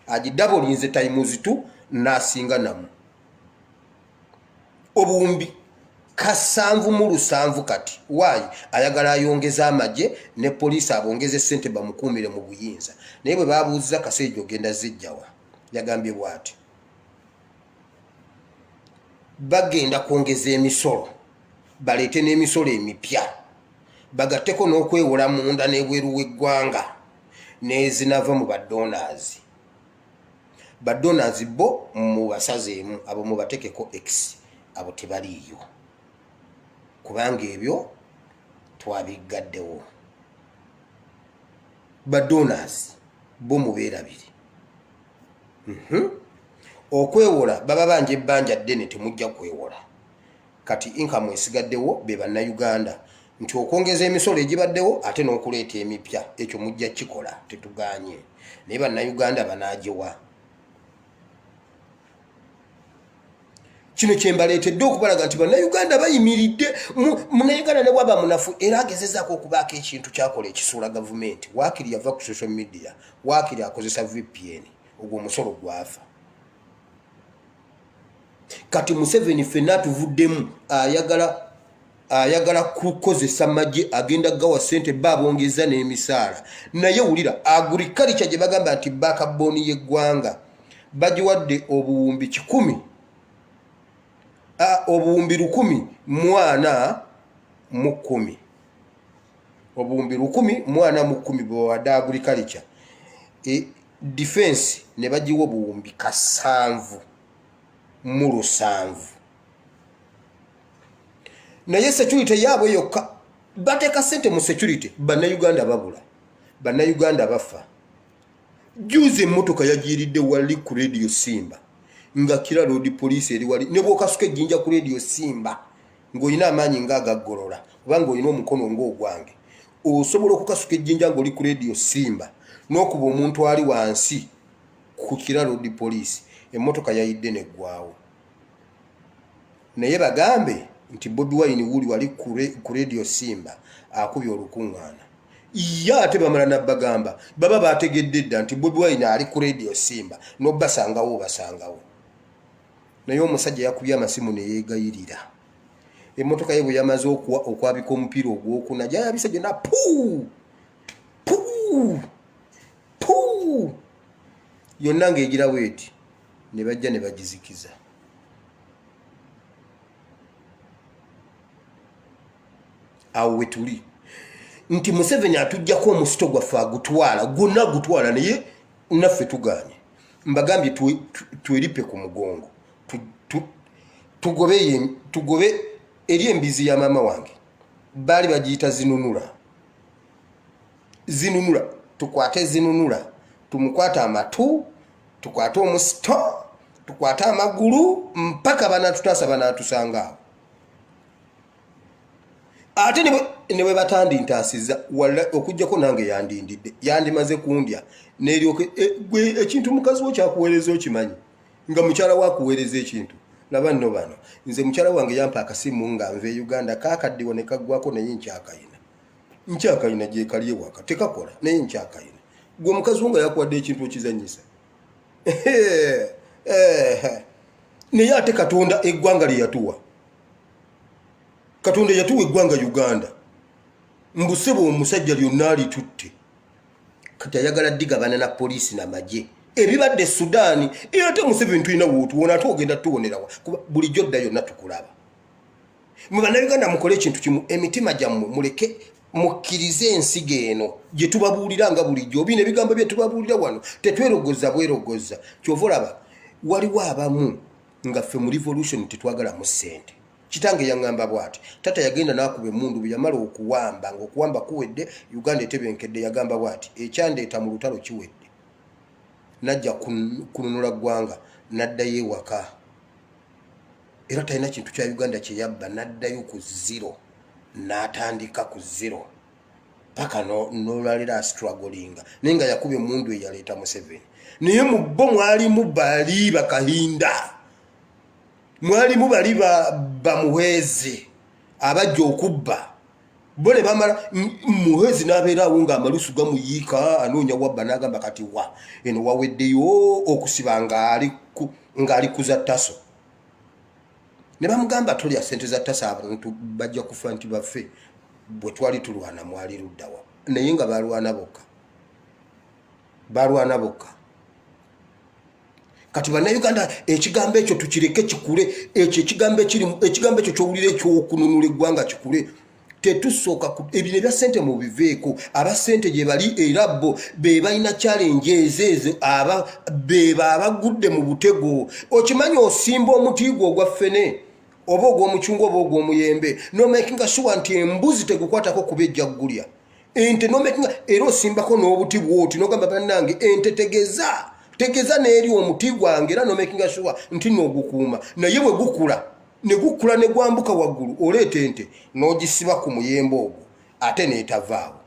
agidabolinze times 2 n'asinga namu, obuwumbi 77. Kati waayi ayagala ayongeze amagye ne poliisi, abongeze sente bamukuumire mu buyinza. Naye bwe babuuziza Kaseija, "Ogenda zijjawa?" Yagambye bw'ati, "Bagenda kwongeza emisolo, baleete n'emisolo emipya, bagatteko n'okwewola munda n'ebweru w'eggwanga n'ezinava mu badonors. Badonors bo mubasazeemu, abo mubatekeko x, abo tebaliiyo, kubanga ebyo twabiggaddewo. Badonors bo mubeerabire. Okwewola baba banja ebbanja ddene, temujja kwewola." Kati income esigaddewo be Bannayuganda, nti okwongeza emisolo egibaddewo ate n'okuleeta emipya, ekyo mujja kikola, tetuganye, naye Bannayuganda banaagiwa? Kino kyembaleetedde okubalaga nti Bannayuganda bayimiridde. Munnayuganda ne bwaba munafu, era agezezaako okubaako ekintu kyakola ekisuula gavumenti, waakiri yava ku social media, waakiri akozesa VPN, ogwo omusolo gwafa. Kati Museveni ffenna atuvuddemu, ayagala kukozesa magye, agenda gawa sente, ba abongeza n'emisaala. Naye wulira agriculture gye bagamba nti backbone y'eggwanga, bagiwadde obuwumbi 100, obuwumbi 1040, obuwumbi 1040 bwebawadde agriculture. Defense ne bagiwa obuwumbi 77. Naye security yaabwe yokka, bateeka sente mu security, Bannayuganda babula, Bannayuganda bafa. Juzi emmotoka yagiiridde wali ku Radio Simba, nga Kira Road Police eri wali, ne bwokasuka ejjinja ku Radio Simba ng'olina amaanyi ng'agaggolola, oba ng'olina omukono ng'ogwange, osobola okukasuka ejjinja ng'oli ku Radio Simba n'okuba omuntu ali wansi ku Kira Road Police. Emmotoka yayidde neggwawo. Naye bagambe nti Bobi Wine wuli wali ku Radio Simba akubye olukuŋŋaana, ye ate bamala nabbagamba, baba bategedde dda nti Bobi Wine ali ku Radio Simba, n'obasangawo obasangawo. Naye omusajja yakubye amasimu neyeegayirira. Emmotoka ye bwe yamaze okwabika omupiira ogwokuna, gyayabise gyonna, puu puu puu, yonna ng'egira bweti, ne bajja ne bagizikiza. Awo wetuli nti Museveni atujjako omusito gwaffe, agutwala gwonna, agutwala, naye naffe tuganye. Mbagambye tweripe ku mugongo, tugobe eri embizi ya maama wange, baali bagiyita Zinunula. Zinunula, tukwate Zinunula, tumukwate amatu, tukwate omusito, tukwate amagulu, mpaka banatutaasa, banatusanga awo. Ate ne bwe batandintaasiza walla, okugjako nange yandindidde, yandimaze kundya neryoke. Gwe ekintu mukazi wo kyakuweereza okimanyi nga mukyala wakuweereza ekintu. Laba nno bano, nze mukyala wange yampa akasimu nga nva e Uganda, kakaddiwa ne kaggwako, naye nkyakayina, nkyakayina gyekali ewaka, tekakola, naye nkyakayina. Gwe omukazi wo nga yakuwadde ekintu okizanyisa. Naye ate Katonda eggwanga lye yatuwa, Katonda yatuwa eggwanga Uganda, mbusebo omusajja lyonna alitutte, kati ayagala digabana na poliisi namagye ebibadde Sudaani. Ate Museveni tulina wootuwona, ate ogenda tuwonerawa? Kuba bulijjo dda yonna tukulaba. Mwe Bannayuganda mukole ekintu kimu, emitima gyammwe muleke mukkirize ensigo eno gye tubabuulira nga bulijjo. Bino ebigambo bye tubabuulira wano tetwerogoza bwerogoza. Kyova olaba waliwo abamu nga ffe mu revolution tetwagalamu ssente. Kitange yaŋŋamba bw'ati, tata yagenda n'akuba emmundu, bwe yamala okuwamba, ng'okuwamba kuwedde, Uganda etebenkedde, yagamba bw'ati, "Ekyandeeta mu lutalo kiwedde." Najja kununula ggwanga, n'addayo ewaka, era talina kintu kya Uganda kye yabba, n'addayo ku zero, n'atandika ku zero paka n'olwaliro astrugglinga, naye nga yakuba emmundu eyaleeta Museveni. Naye mu bo mwalimu bali bakahinda, mwalimu bali bamuhwezi abajja okubba bo ne bamala. Muhwezi n'abeera awo ng'amalusu gamuyiika, anoonya wabba, n'agamba kati wa eno waweddeyo okusiba ng'ali kuza taso. Ne bamugamba, "Tolya sente za taso, abantu bajja kufa." Nti baffe, bwe twali tulwana mwali luddawa? Naye nga balwana bokka, balwana bokka. Kati Bannayuganda, ekigambo ekyo tukireke kikule. Ekyo ekigambo ekiri, ekigambo ekyo kyowulira ekyokununula eggwanga kikule. Tetusooka ebino ebya ssente mubiveeko. Aba ssente gye bali, era bo be balina challenge ezo ezo, aba beba abagudde mu butego. Okimanyi osimba omuti gwo ogwa ffene oba ogw'omucungwa oba ogw'omuyembe, nomakinga sure nti embuzi tegukwatako kuba ejja ggulya, ente nomakinga, era osimbako n'obuti bwoti nogamba, "Bannange, ente tegeza tegeza n'eri omuti gwange." Era nomakinga sure nti noogukuuma, naye bwe gukula ne gukula ne gwambuka waggulu, oleeta ente n'ogisiba ku muyembe ogwo, ate n'etavaawo.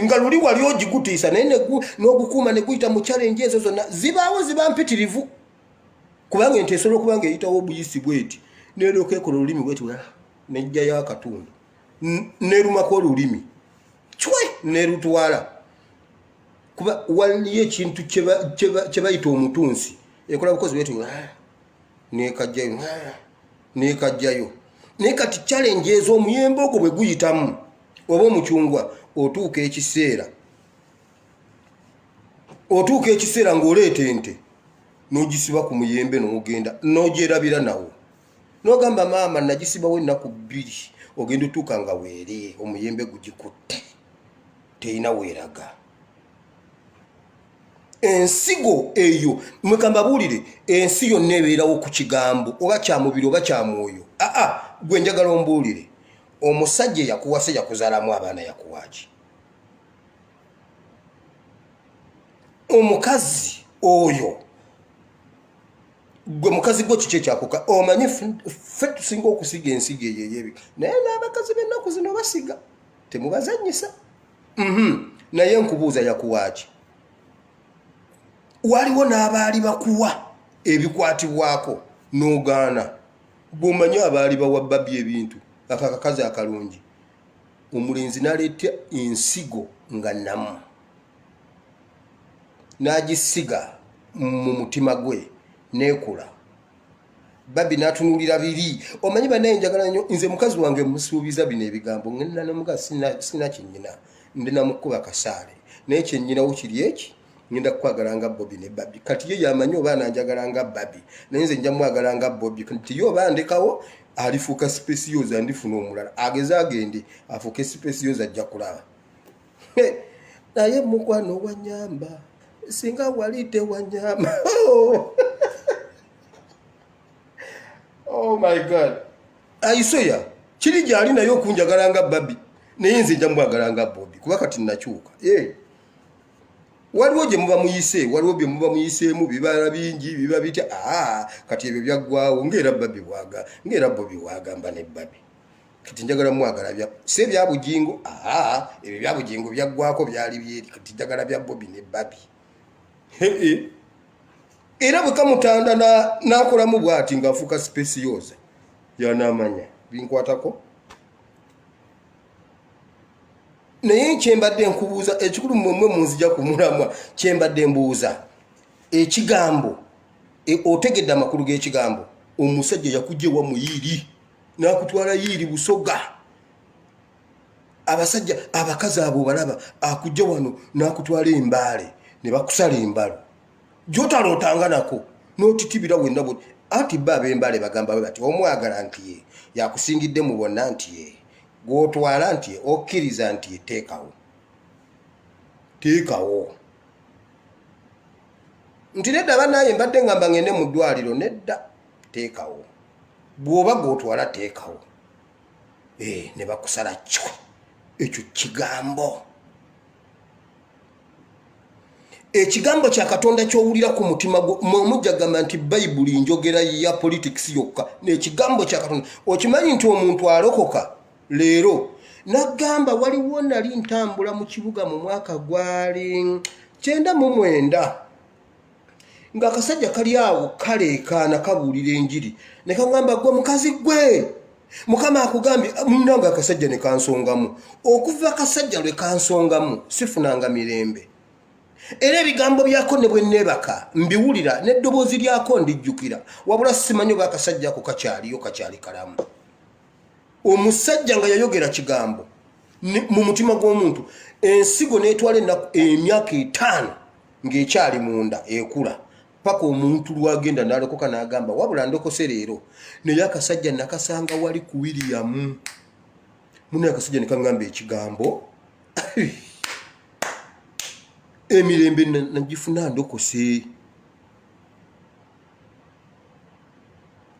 Nga luli wali ogigutiisa, naye n'ogukuuma ne guyita mu challenge ezo zonna zibaawo, ziba mpitirivu, kubanga ente esobola okuba nga eyitawo obuyisi bweti, neryoka ekola olulimi bweti, nejjayo akatundu, nerumako olulimi cwe, nerutwala, kuba waliyo ekintu kye bayita omutunsi, ekola bukozi bweti nekajjayo, nekajjayo. Naye kati challenge ezo omuyembe ogwo bwe guyitamu oba omucungwa, otuuka ekiseera ng'oleeta ente n'ogisiba ku muyembe, n'ogenda n'ogyerabira nawo, n'ogamba, "Maama, nagisibawo ennaku 2." Ogenda otuuka nga weere omuyembe gugikutte, terina weeraga. Ensigo eyo mwekambabuulire, ensi yonna ebeerawo ku kigambo, oba kya mubiri oba kya mwoyo. Aa, gwe njagala ombuulire, omusajja eyakuwasa, yakuzaalamu abaana, yakuwaaki? Omukazi oyo, gwe mukazi gwe, kiki ekyakuka? Omanyi ffe tusinga okusiga ensigo eyo eyebi, naye n'abakazi b'ennaku zino basiga, temubazanyisa. Naye nkubuuza, yakuwaaki? Waliwo n'abaali bakuwa ebikwatibwako n'ogaana. Bw'omanyi abaali bawa babi ebintu, ako akakazi akalungi, omulenzi n'aleeta ensigo nga namu n'agisiga mu mutima gwe, neekula. Babi n'atunuulira biri. Omanyi bannaye, njagala nnyo nze mukazi wange, musuubiza bino ebigambo, ngenda nomuga sina kyennyina, ndi namukuba kasaale, naye kyennyinawo kiri eki, ngenda kukwagala nga Bobi ne Babi. Kati ye yamanyi oba ananjagala nga Babi, naye nze nja mwagala nga Bobi. Nti ye oba ndekawo Alifuuka specioza, ndifuna omulala ageze agende afuuke specioza, ajja kulaba. Naye mukwano wanyamba, singa wali tewanyamba. Oh my God, aisoya kiri gyali naye okunjagala nga babi, naye nze nja mwagala nga Bobi, kuba kati nakyuka. Waliwo gye muba muyise, waliwo bye muba muyiseemu, bibala bingi, biba bitya. Aa, kati ebyo byaggwawo, ngaera babi bwaga, ngaera Bobi wagamba ne babi. Kati njagala mwagala bya si ebya Bugingo. Aa, ebyo bya Bugingo byaggwako, byali byeri. Kati njagala bya Bobi ne babi. Era bwe kamutanda n'akolamu bw'ati ng'afuuka specioza, yanaamanya binkwatako. Naye kyembadde nkubuuza ekikulu, mmwe munzija ku mulamwa. Kyembadde mbuuza ekigambo, otegedde amakulu g'ekigambo? Omusajja yakujja ewa muyiiri n'akutwala yiiri Busoga. Abasajja, abakazi abo balaba, akujja wano n'akutwala Embaale ne bakusala embalo gyotalootanga nako n'otitibira wenna. Anti ba ab'Embaale bagamba bwe bati: omwagala nti ye yakusingidde mu bonna, nti ye gw'otwala, nti okkiriza, nti teekawo, teekawo, nti nedda banaye mbadde ngamba ngende mu ddwaliro. Nedda, teekawo. Bw'oba gw'otwala, teekawo. Ne bakusala kyo. Ekyo kigambo, ekigambo kya Katonda kyowulira ku mutima gwo. Omujja gamba nti Bayibuli njogera ya politics yokka. Nekigambo kya Katonda, okimanyi nti omuntu alokoka leero nagamba, waliwo nali ntambula mu kibuga mu mwaka gwali 99, ng'akasajja kali awo kaleekaana kabuulira enjiri, ne kaŋŋamba, "Gwe mukazi gwe, Mukama akugambye." Munange, akasajja ne kansongamu. Okuva akasajja lwe kansongamu, sifunanga mirembe. Era ebigambo byako ne bwe neebaka mbiwulira, n'eddoboozi lyako ndijjukira. Wabula simanyi oba akasajja ako kakyaliyo, kakyali kalamu. Omusajja nga yayogera kigambo mu mutima gw'omuntu, ensigo n'etwala ennaku, emyaka 50 ng'ekyali munda ekula, paka omuntu lwagenda n'alokoka n'agamba, "Wabula ndokose leero." Naye akasajja nakasanga wali ku Wiriyamu muno. Akasajja ne kaŋŋamba ekigambo, emirembe nagifuna ndokose.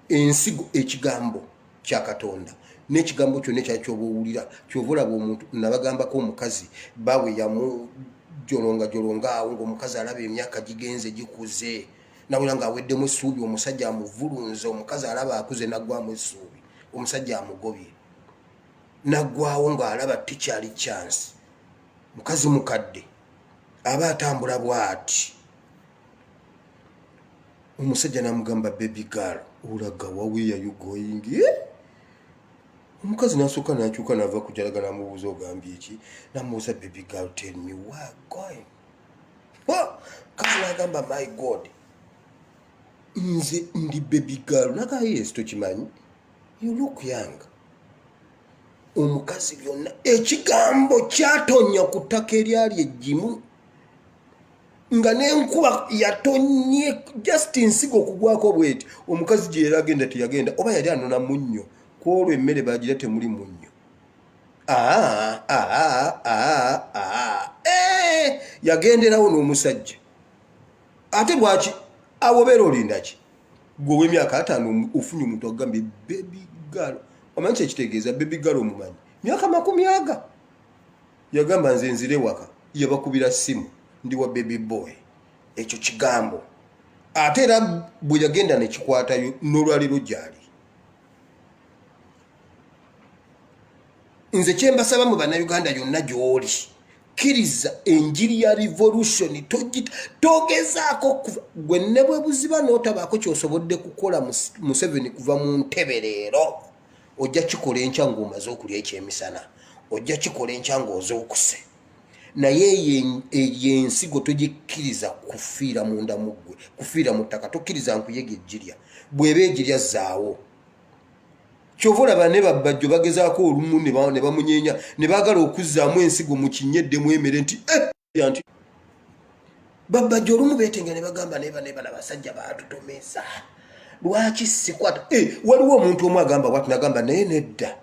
Ensigo, ekigambo kya Katonda n'ekigambo kyonna ekyali kyoba owulira, kyova olaba omuntu nabagambako omukazi bawe yamujolonga jolonga awo, ngaomukazi alaba emyaka gigenze gikuze, nawulira ng'aweddemu essuubi. Omusajja amuvulunze, omukazi alaba akuze, naggwamu essuubi. Omusajja amugobye, naggwawo ng'alaba tekyali chance. Mukazi mukadde aba atambula bw'ati, omusajja namugamba, "Baby girl, olaga wa? Where you going?" Eh? Omukazi nasooka nakyuka nava kujalaga, namubuuza, "Ogambye ki?" Namubuuza, "Baby girl, tell me where going." Kazi nagamba, "My God, nze ndi baby girl?" Naga, "Yes, tokimanyi? You look young." Omukazi byonna ekigambo kyatonya ku ttaka eryali eggimu, nga n'enkuba yatonye, just nsigo okugwako bweti. Omukazi gye yali agenda teyagenda, oba yali anona munnyo ku olwo, emmere bagira temuli munnyo. Aa, aa, aa, aa. Eh, yagenderawo n'omusajja. Ate lwaki awo obeera olinda ki? Gwe ow'emyaka 50 ofunye omuntu agambye, "Baby girl." Omanyi kyekitegeeza baby girl? Omumanyi myaka makumi aga yagamba, "Nze nzire waka." Yabakubira simu, "Ndi wa baby boy." Ekyo kigambo ate era bwe yagenda nekikwatayo n'olwaliro gyali. Nze kyembasaba mu Bannayuganda yonna gy'oli, kkiriza enjiri ya revolution. Togezaako gwe ne bwe buziba n'otabaako kyosobodde kukola Museveni kuva mu ntebe leero, ojja kikola enkya ng'omaze okulya ekyemisana, ojja kikola enkya ng'ozuukuse. Naye eyo ensigo togikkiriza kufiira munda mu ggwe, kufiira mu ttaka. Tokkiriza nkuyega egirya. Bw'eba egirya, zaawo. Kyova olaba ne Babbajjo bagezaako olumu ne bamunyeenya, ne baagala okuzzaamu ensigo mu kinnya eddemu emere, nti eh! Nti Babbajjo olumu beetenga ne bagamba, "Neba neba nabasajja baatutomeza, Lwaki sikwata? Eh, waliwo omuntu omu agamba bwati, nagamba naye nedda,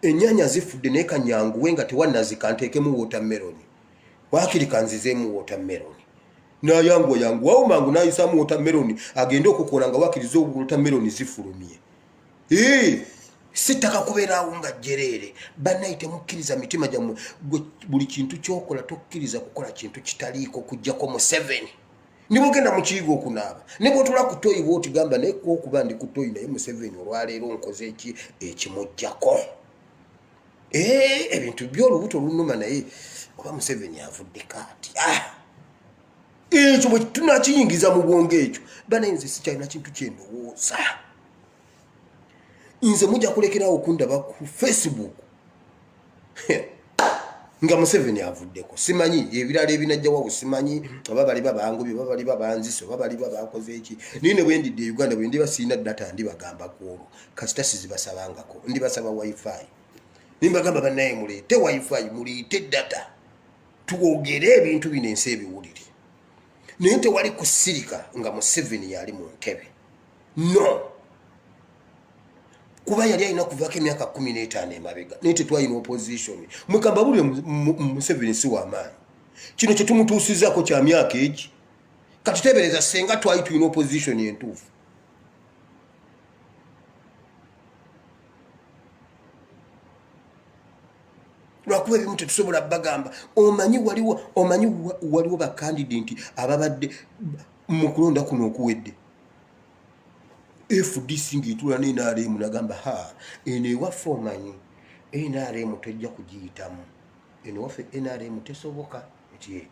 ennyanya zifudde, naye kanyanguwe nga tewanazika nteekemu watermelon, wakiri kanzizeemu watermelon. Nayanguwa yanguwawo mangu nayisaamu watermelon, agende okukola nga wakiriza watermelon zifulumye. Eh, sittaka kubeeraawo nga jjereere. Bannaye, temukkiriza mitima gyammwe. Buli kintu kyokola tokkiriza kukola kintu kitaliiko kujjako Museveni. Nibwogenda mu kiyiga okunaaba, ne bwotula ku toyi bwoti, gamba naye kwokuba ndi ku toyi, naye Museveni olwaleero nkoze eki ekimujjako? Eh, ebintu byolubuto lunuma, naye oba Museveni avuddeko ati. Ah! Ekyo bwe tunakiyingiza mu bwongo ekyo, banaye nze sikyalina kintu kyendowooza. Nze mujja kulekerawo okundaba ku Facebook nga Museveni avuddeko. Simanyi ebirala ebinajjawawo, simanyi oba bali babangubye, oba bali babanzise, oba bali babankoze eki, naye ne bwendidde e Uganda, bwe ndiba sirina data, ndibagamba ku olwo kasita sizibasabangako, ndibasaba WiFi. Nimbagamba, bannaye muleete WiFi, muleete data, twogere ebintu bino ensi ebiwulire. Naye tewali kusirika nga Museveni yali mu ntebe, no, kuba yali alina kuvaako emyaka 15 emabega, naye tetwalina opposition. Mwekamba buli Museveni si wamaanyi, kino kyetumutuusizaako kya myaka egi. Kati tebereza senga twali tulina opposition entuufu. Lwakuba ebimu tetusobola bagamba. Omanyi waliwo, omanyi waliwo bakandidate ababadde mu kulonda kuno okuwedde, FDC ng'etula ne NRM, nagamba, ha, eno ewaffe omanyi NRM tejja kugiyitamu, eno ewaffe NRM tesoboka, nti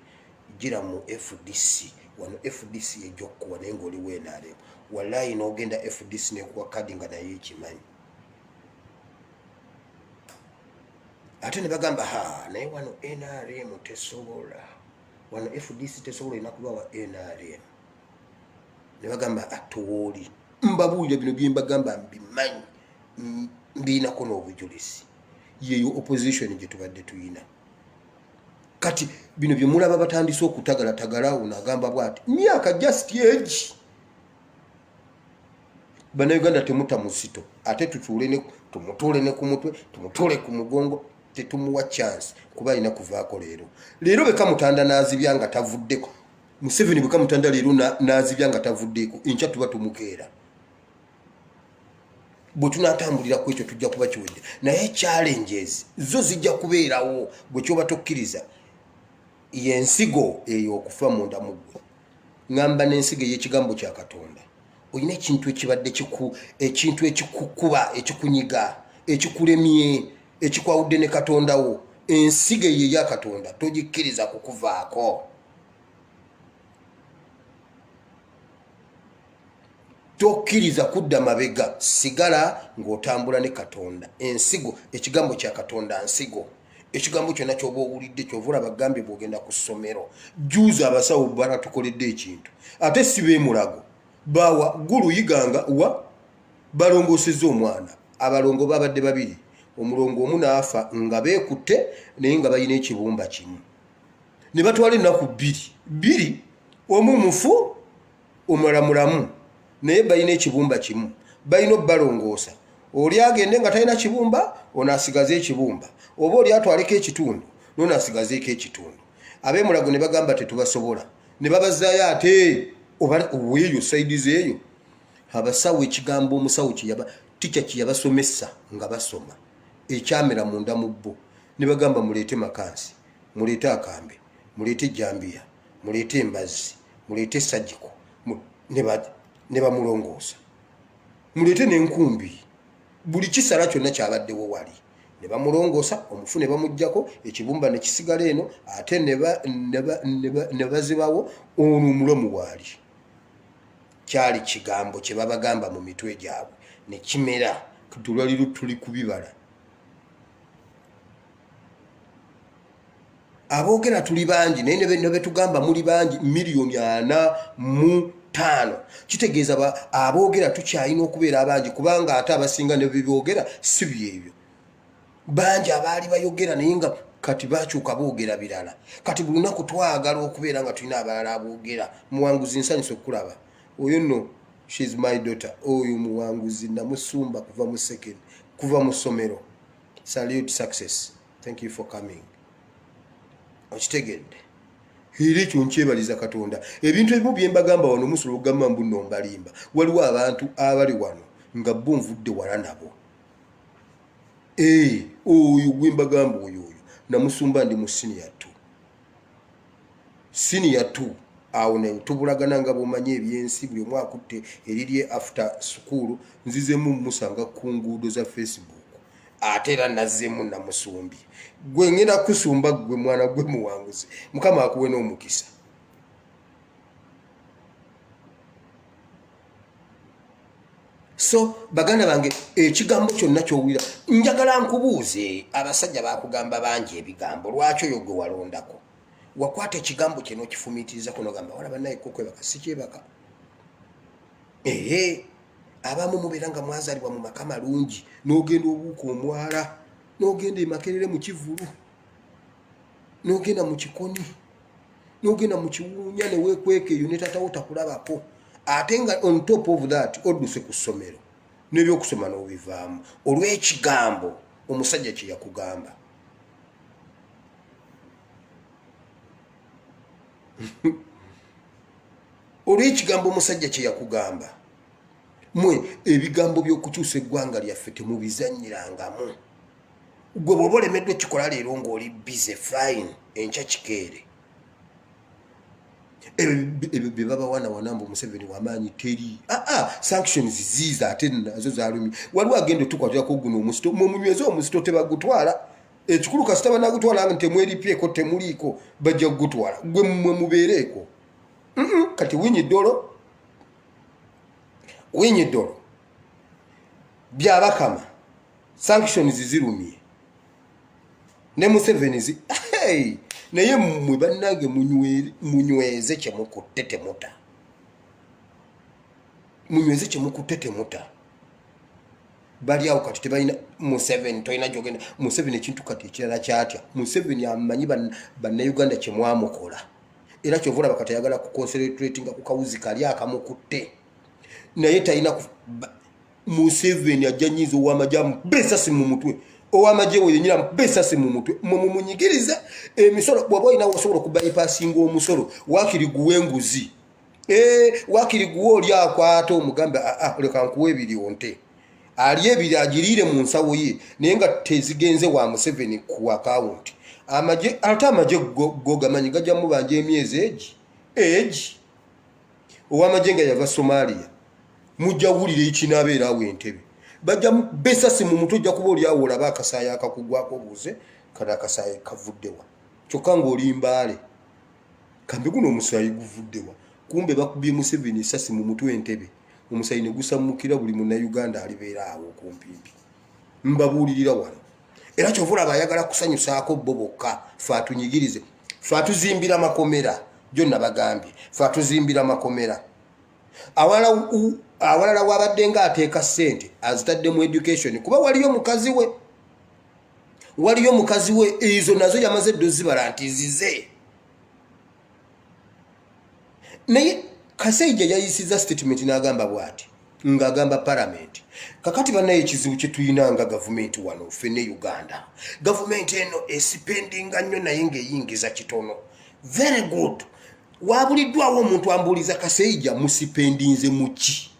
gira mu FDC wano, FDC ejja okukuwa, naye ng'oliwo NRM. Wallayi n'ogenda FDC nekuwa kadi nga naye ekimanyi. Ate ne bagamba, ha, naye wano NRM tesobola, wano FDC tesobola, olina kuba wa NRM. Ne bagamba atuwooli. Mbabuulira bino byembagamba mbimanyi, mbiinako n'obujulizi. Yeyo opposition gye tubadde tuyina. Kati bino byemulaba batandise okutagalatagala, ono agamba bwati, myaka just egi. Bannayuganda, temuta muzito, ate tutuule, tumutuule ne ku mutwe, tumutuule ku mugongo, tetumuwa chance kuba alina kuvaako leero. Leero bwe kamutanda n'azibya nga tavuddeko Museveni, bwe kamutanda leero n'azibya nga tavuddeeko, enkya tuba tumukeera. Bwe tunatambulira ku ekyo tujja kuba kiwedde, naye challenges zo zijja kubeerawo. Gwe kyoba tokkiriza yensigo eyo okufa munda mu ggwe. Ŋŋamba n'ensigo ey'ekigambo kya Katonda, olina ekintu ekibadde ekintu ekikukuba, ekikunyiga, ekikulemye, ekikwawudde ne Katonda wo. Ensigo eyo eya Katonda togikkiriza kukuvaako. Tokkiriza kudda mabega, sigala ng'otambula ne Katonda. Ensigo, ekigambo kya Katonda nsigo. Ekigambo kyonna kyoba owulidde, kyova olaba gambye bwogenda ku ssomero juuzi, abasawo balatukoledde ekintu, ate si beemulago bawa gulu yiganga wa balongoosezza omwana. Abalongo babadde babiri, omulongo omu n'afa nga beekutte, naye nga balina ekibumba kimu, ne batwala ennaku bbiri bbiri, omu mufu, omulala mulamu, naye balina ekibumba kimu, balina obalongoosa. Oli agende nga talina kibumba, ono asigaze ekibumba, oba oli atwaleko ekitundu nono asigazeeko ekitundu. Ab'emulago ne bagamba tetubasobola, ne babazaayo. Ate oweeyo side zeeyo abasawo, ekigambo omusawo kyeyaba tica kyeyabasomesa nga basoma ekyamera munda mu bo, ne bagamba muleete makansi, muleete akambe, muleete ejambiya, muleete embazzi, muleete sajiko, ne bamulongoosa, muleete n'enkumbi, buli kisala kyonna kyabaddewo wali, ne bamulongoosa omufu, ne bamugjako ekibumba ne kisigala eno, ate ne bazibawo ono omulamu waali. Kyali kigambo kye babagamba mu mitwe gyabwe ne kimera. Tulwaliro tuli kubibala, aboogera tuli bangi, naye ne betugamba muli bangi, 45 millioni, kitegeeza aboogera tukyalina okubeera abangi, kubanga ate abasinga ne beboogera si byebyo. Bangi abaali bayogera naye nga kati bakyuka boogera birala. Kati buli lunaku twagala okubeera nga tulina abalala aboogera. Muwanguzi, nsanyusa okulaba. Oyo nno shes my daughter. Oyo muwanguzi, namusumba kuva mu second, kuva mu ssomero. Salute Success, thank you for coming. Okitegedde? Era ekyo nkyebaliza Katonda. Ebintu ebimu bye mbagamba wano musobola okugamba mbu nno mbalimba. Waliwo abantu abali wano nga bo nvudde wala nabo. Ee, oyo gwe mbagamba, oyo namusumba ndi mu senior 2, senior 2 awo ne tubulagana nga bwomanyi ebyensi, buli omu akutte erirye. After school nzizemu musanga ku nguudo za Facebook, ate era nazzeemu namusumbi. Gwe ngenda kusumba gwe mwana gwe muwanguzi, Mukama akuwe n'omukisa. So baganda bange, ekigambo kyonna kyowulira, njagala nkubuuze, abasajja bakugamba bangi ebigambo, lwaki oyo gwe walondako? Wakwata ekigambo kye n'okifumiitirizako nogamba, wala bannaye, kokwebaka sikyebaka. Ehe, abamu mubeera nga mwazaalibwa mu maka malungi, n'ogenda obuuka omwala, n'ogenda emakerere mu kivulu, n'ogenda mu kikoni, n'ogenda mu kiwuunya, ne weekweka eyo ne tatawo takulabako, ate nga on top of that odduse ku ssomero n'ebyokusoma n'obivaamu olw'ekigambo omusajja kye yakugamba. Olw'ekigambo omusajja kye yakugamba. Mwe ebigambo by'okukyusa eggwanga lyaffe temubizannyirangamu. Gwe bw'oba olemeddwa ekikola leero ng'oli busy, fine, enkya kikeere. Ebyo bye babawanawana mbu Museveni wamaanyi, teri aa ah, sanctions ziiza, ate nazo zalumye. Waliwo agenda otukwatirako guno omusito, mwe munyweze omusito, tebagutwala. Ekikulu kasita banagutwala nga temweripyeko, temuliiko, bajja kugutwala. Gwe mmwe mubeereeko. Kati winyi ddolo, winyi ddolo, byabakama, sanctions zirumye ne Museveni zi hey! Naye mmwe bannange munyweze kyemukutte, temuta. Munyweze kyemukutte, temuta. Bali awo kati tebalina. Museveni tolina gyogenda. Museveni ekintu kati ekirala kyatya, Museveni amanyi Bannayuganda kyemwamukola, era kyova olaba kati ayagala kuconcentratinga ku kawuzi kali akamukutte, naye talina. Museveni ajja nyiza owamagye amukube esasi mu mutwe, owamagye we yenyini amukube esasi mu mutwe. Mwe mumunyigirize emisolo, bwaba olina osobola okubayipasinga omusolo, wakiri guwe enguzi, eh, wakiri guwe oli akwata omugambe, aa ah, ah, leka nkuwa ebiri onte ali ebiri agiriire mu nsawo ye, naye nga tezigenze wa Museveni ku akawunti. Amagye ate amagye go gamanyi gajja mubanja emyezi egi egi. Owamagye nga yava Somalia, mujja wulira ekinaabeera awo entebe, bajja besasi mu mutwe. Ojja kuba oli awo olaba akasaayi akakugwako, obuuze kano akasaayi kavuddewa, kyokka ng'oli mbaale kambe guno omusaayi guvuddewa? Kumbe bakubye Museveni esasi mu mutwe entebe, omusaayi ne gusammukira buli Munnayuganda alibeera awo okumpimpi. Mbabuulirira wano, era kyova olaba ayagala kusanyusaako bo bokka. Fe atunyigirize, fe atuzimbira makomera, jo nabagambye, fe atuzimbira makomera. Awalala wabadde nga ateeka ssente azitadde mu education, kuba waliyo mukazi we, waliyo mukazi we, ezo nazo yamaze ddo zibala nti zize. Naye Kasaija yayisiza statement n'agamba bwati, ng'agamba palamenti, kakati banaye ekizibu kye tulina nga gavumenti wano ffe ne Uganda, gavumenti eno esipendinga nnyo naye ng'eyingiza kitono. Very good. Wabuliddwawo omuntu ambuuliza, Kasaija musipendinze muki?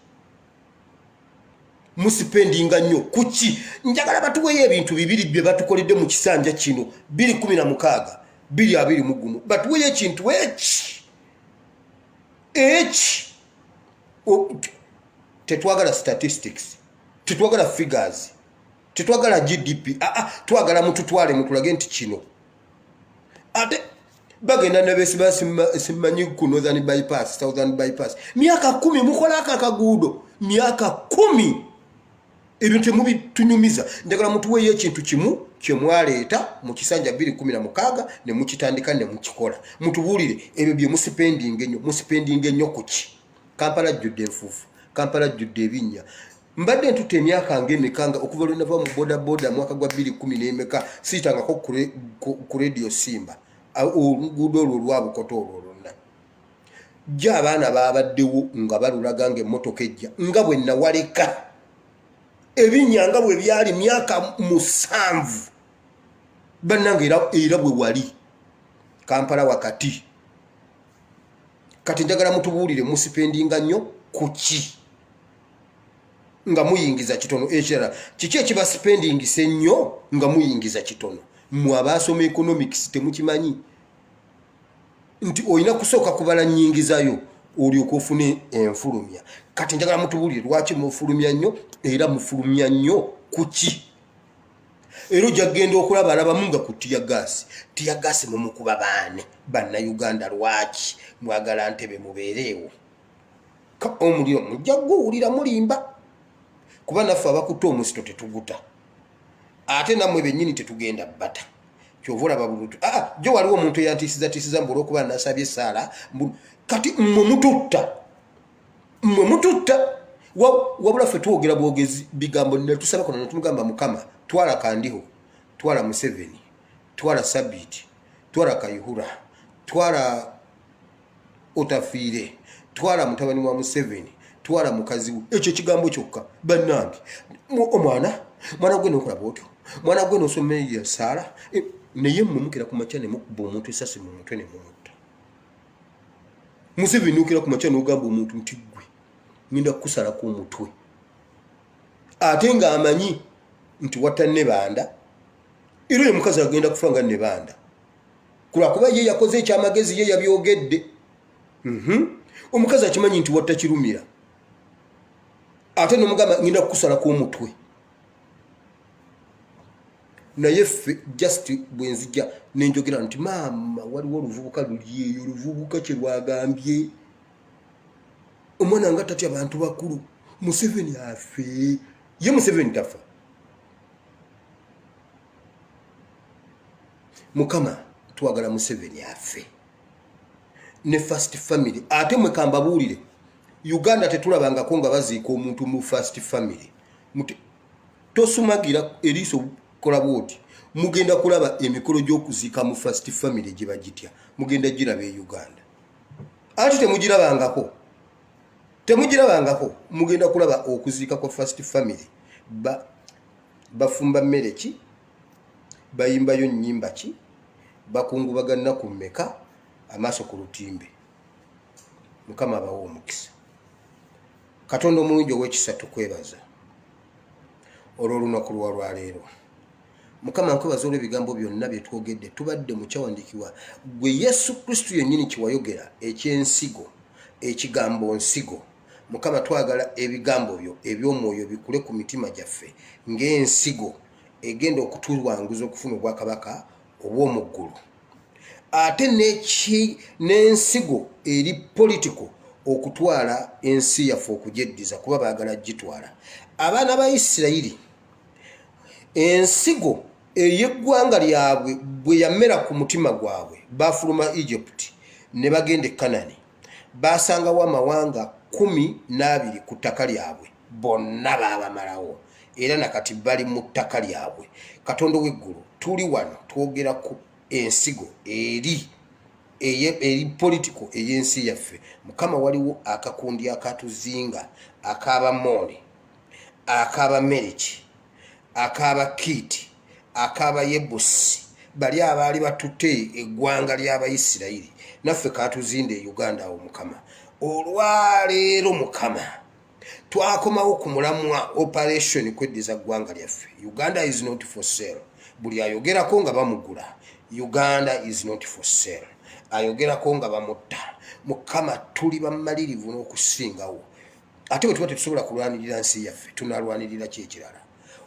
Musipendinga nnyo kuki? Njagala batuweyo ebintu bibiri bye batukoledde mu kisanja kino 216 221. Batuweyo ekintu eki eki. Tetwagala statistics, tetwagala figures, tetwagala GDP. Aa ah, ah, twagala mututwale mutulage nti kino. Ate bagenda nebesiba simanyi ku Northern Bypass, Southern Bypass, myaka 10 mukola ako akaguudo, myaka 10. Ebyo temubitunyumiza. Njagala mutuweeyo ekintu kimu kyemwaleeta mu kisanja 216 ne mukitandika ne mukikola. Mutubuulire ebyo bye musipendinga ennyo. Musipendinga ennyo kuki? Kampala jjudde enfuufu, Kampala jjudde ebinnya. Mbadde ntutte emyaka ngaemeka nga okuva lwe nava mu bodaboda mwaka gwa 210 n'emeka, siyitangako ku Radio Simba, oluguudo olwo olwabukoto olwo lwonna. Jjo abaana baabaddewo nga balulaga ng'emmotoka ejja nga bwe nawaleka ebinnya nga bwe byali myaka 7 bannange, era bwe wali Kampala wakati. Kati njagala mutubuulire, muspendinga nnyo ku ki nga muyingiza kitono? Ekirala, kiki ekibaspendingisa ennyo nga muyingiza kitono? Mmwe abaasoma economics temukimanyi nti olina kusooka kubala nnyingizayo olyoka ofune enfulumya? Kati njagala mutubuulire lwaki mufulumya nnyo, era mufulumya nnyo ku ki? Era ojja kugenda okulaba alabamu nga ku tear gas. Tear gas mumukuba baane Bannayuganda. Lwaki mwagala ntebe mubeereewo? Omuliro mujja guwulira, mulimba, kuba naffe abakutte omusito tetuguta, ate nammwe bennyini tetugenda bata. Kyova olaba bulutu aa jo waliwo omuntu eyantiisizatiisiza mbu olwokuba nasabye essaala. Kati mmwe mututta, mmwe mututta. Wabula ffe twogera bwogezi bigambo netusaba kono netumugamba, "Mukama, twala Kandiho, twala Museveni, twala Sabiti, twala Kayihura, twala Otafiire, twala mutabani wa Museveni, twala mukazi we." Ekyo ekigambo kyokka, bannange. Omwana, mwana gwe nokola bwotyo, mwana gwe nosoma esaala, naye mmwe mukera ku makya ne mukuba omuntu esasi mu mutwe ne mumutta. Museveni, nokera ku makya n'ogamba omuntu nti, "Ggwe ngenda kukusalako omutwe," ate ng'amanyi nti watta Nebanda, era oyo mukazi agenda kufa nga Nebanda, kulwakuba ye yakoze ekyamagezi, ye yabyogedde. Omukazi akimanyi nti watta Kirumira, ate nomugamba, "Ngenda kukusalako omutwe." Naye ffe just bwenzija nenjogera nti, "Maama, waliwo oluvubuka luli eyo," oluvubuka kyerwagambye, omwana nga tatya bantu bakulu, "Museveni afe." Ye Museveni tafa. Mukama, twagala Museveni afe ne first family. Ate mwe kambabuulire, Uganda tetulabangako nga baziika omuntu mu first family. Tosumagira eriiso, kola bwoti, mugenda kulaba emikolo gy'okuziika mu first family gye bagitya. Mugenda giraba e Uganda, anti temugirabangako, temugirabangako. Mugenda kulaba okuziika kwa first family. Bafumba mmere ki? Bayimbayo nnyimba ki? Bakungubaga nnaku mmeka? Amaaso ku lutimbe. Mukama abawa omukisa. Katonda omulungi ow'ekisa, tukwebaza olw'olunaku lwa lwaleero. Mukama, nkwebaza olw'ebigambo byonna bye twogedde. Tubadde mu kyawandiikibwa gwe Yesu Kristo yennyini kiwayogera eky'ensigo, ekigambo nsigo. Mukama, twagala ebigambo byo eby'omwoyo bikule ku mitima gyaffe ng'ensigo egenda okutuwanguza okufuna obwakabaka obw'omu ggulu, ate n'ensigo eri political okutwala ensi yaffe okugyeddiza, kuba baagala gitwala. Abaana ba Isirayiri, ensigo ey'eggwanga lyabwe bwe yamera ku mutima gwabwe, bafuluma Egypt ne bagenda e Kanani. Basangawo amawanga 12 ku ttaka lyabwe, bonna baabamalawo, era nakati bali mu ttaka lyabwe. Katonda w'eggulu, tuli wano twogera ku ensigo eri political ey'ensi yaffe. Mukama, waliwo akakundi akatuzinga ak'Abamooli, ak'Abameriki, ak'Abakiiti, ak'Abayebusi, bali abaali batutte eggwanga ly'Abayisirayiri. Naffe katuzinda e Uganda awo. Mukama, olwaleero, Mukama, twakomawo ku mulamwa operation kweddiza ggwanga lyaffe. Uganda is not for sale. Buli ayogerako nga bamugula. Uganda is not for sale. Ayogerako nga bamutta. Mukama, tuli bamalirivu n'okusingawo. Ate bwe tuba tetusobola kulwanirira nsi yaffe, tunalwanirira ki ekirala?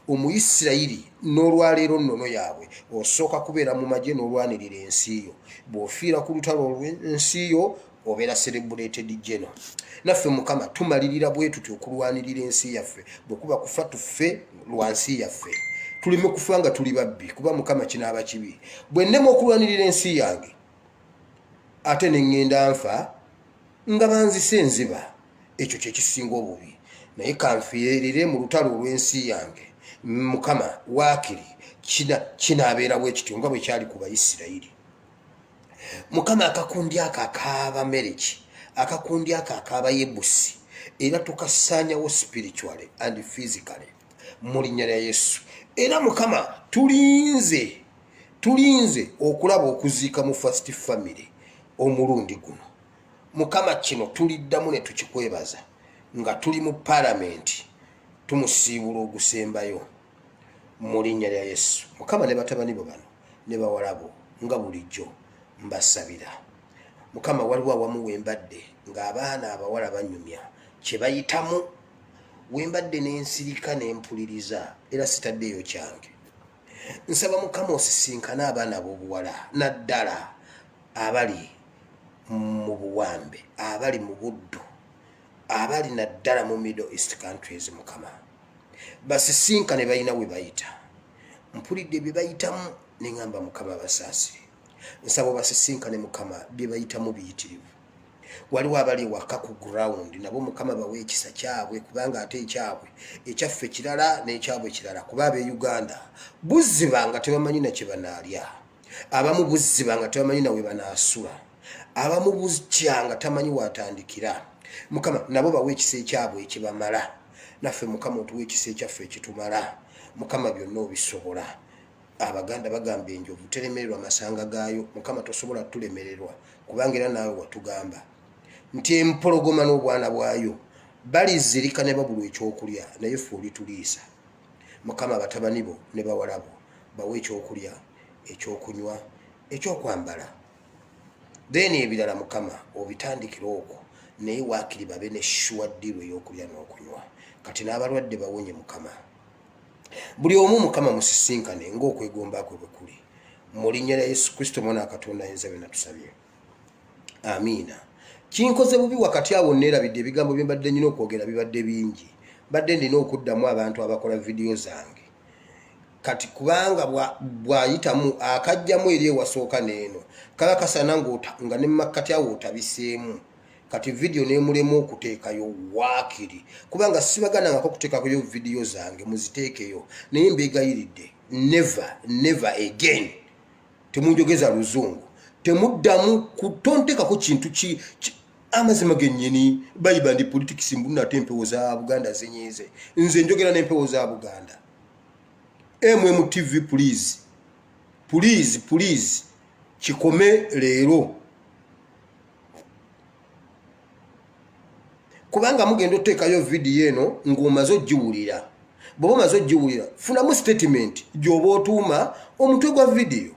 Omuyisirayiri n'olwaleero nnono yaabwe osooka kubeera mu magye n'olwanirira ensi yo. Bw'ofiira ku lutalo olw'ensi yo, obeera celebrated general. Naffe, Mukama, tumalirira bwe tutyo okulwanirira ensi yaffe. Bwe kuba kufa, tufe lwa nsi yaffe, tuleme kufa nga tuli babbi, kuba Mukama kinaaba kibi. Bwe nnema okulwanirira ensi yange ate ne ŋŋenda nfa nga banzise enziba, ekyo kyekisinga obubi. Naye kanfiirire mu lutalo olw'ensi yange, Mukama, waakiri kinaabeera bwe kityo nga bwe kyali ku Bayisirayiri. Mukama, akakundi ako ak'Abamereki, Akakundi ako ak'Abayebusi era tukasaanyawo spiritually and physically mu linnya lya Yesu. Era Mukama, tulinze, tulinze okulaba okuziika mu First Family omulundi guno. Mukama, kino tuliddamu ne tukikwebaza nga tuli mu palamenti tumusiibula ogusembayo mu linnya lya Yesu. Mukama, ne batabani bo bano ne bawala bo nga bulijjo mbasabira. Mukama, waliwo awamu wembadde ng'abaana abawala banyumya kye bayitamu, wembadde n'ensirika n'empuliriza era sitaddeeyo kyange. Nsaba Mukama osisinkane abaana ab'obuwala, naddala abali mu buwambe, abali mu buddu, abali naddala mu Middle East countries. Mukama, basisinkane, balina we bayita. Mpulidde bye bayitamu ne ŋŋamba, Mukama basaasire. Nsaba obasisinkane Mukama, bye bayitamu biyitirivu. Waliwo abali ewaka ku ground, nabo Mukama bawe ekisa kyabwe, kubanga ate ekyabwe ekyaffe kirala n'ekyabwe kirala, kuba ab'e Uganda buziba nga tebamanyi na kye banaalya, abamu buziba nga tebamanyi na we banaasula, abamu bukya nga tamanyi watandikira. Mukama, nabo bawe ekisa ekyabwe ekibamala. Naffe Mukama otuwa ekisa ekyaffe ekitumala. Mukama, byonna obisobola. Abaganda bagamba enjovu teremererwa masanga gaayo. Mukama, tosobola tulemererwa, kubanga era naawe watugamba nti empologoma n'obwana bwayo balizirika ne babulwa ekyokulya, naye ffe olituliisa. Mukama, batabani bo ne bawala bo bawe ekyokulya, ekyokunywa, ekyokwambala, then ebirala Mukama obitandikira okwo, naye waakiri babe ne sure deal ey'okulya n'okunywa. Kati n'abalwadde bawonye. Mukama, buli omu Mukama musisinkane ng'okwegomba kwe bwe kuli. Mu linnya lya Yesu Kristo, Mwana wa Katonda ayinza byonna, tusabye, amiina. Kinkoze bubi wakati awo neerabidde ebigambo bye mbadde nyina okwogera. Bibadde bingi. Mbadde ndina okuddamu abantu abakola vidiyo zange kati, kubanga bw'ayitamu akajjamu eri ewasooka n'eno kaba kasana nga ne makkati awo otabiseemu. Kati vidiyo nemulemu okuteekayo waakiri, kubanga sibaganangako okuteekayo vidiyo zange, muziteekeyo, naye mbeegayiridde, never, never again, temunjogeza luzungu, temuddamu kutonteekako kintu ki amazima gennyini. Bayiba ndi politics mbunna, ate empewo za Buganda zinyiize. Nze njogera n'empewo za Buganda. MMTV, please, please, please, kikome leero, kubanga mugenda oteekayo vidiyo eno ng'omaze ogiwulira. Bw'oba omaze ogiwulira, funamu statement gy'oba otuuma omutwe gwa vidiyo.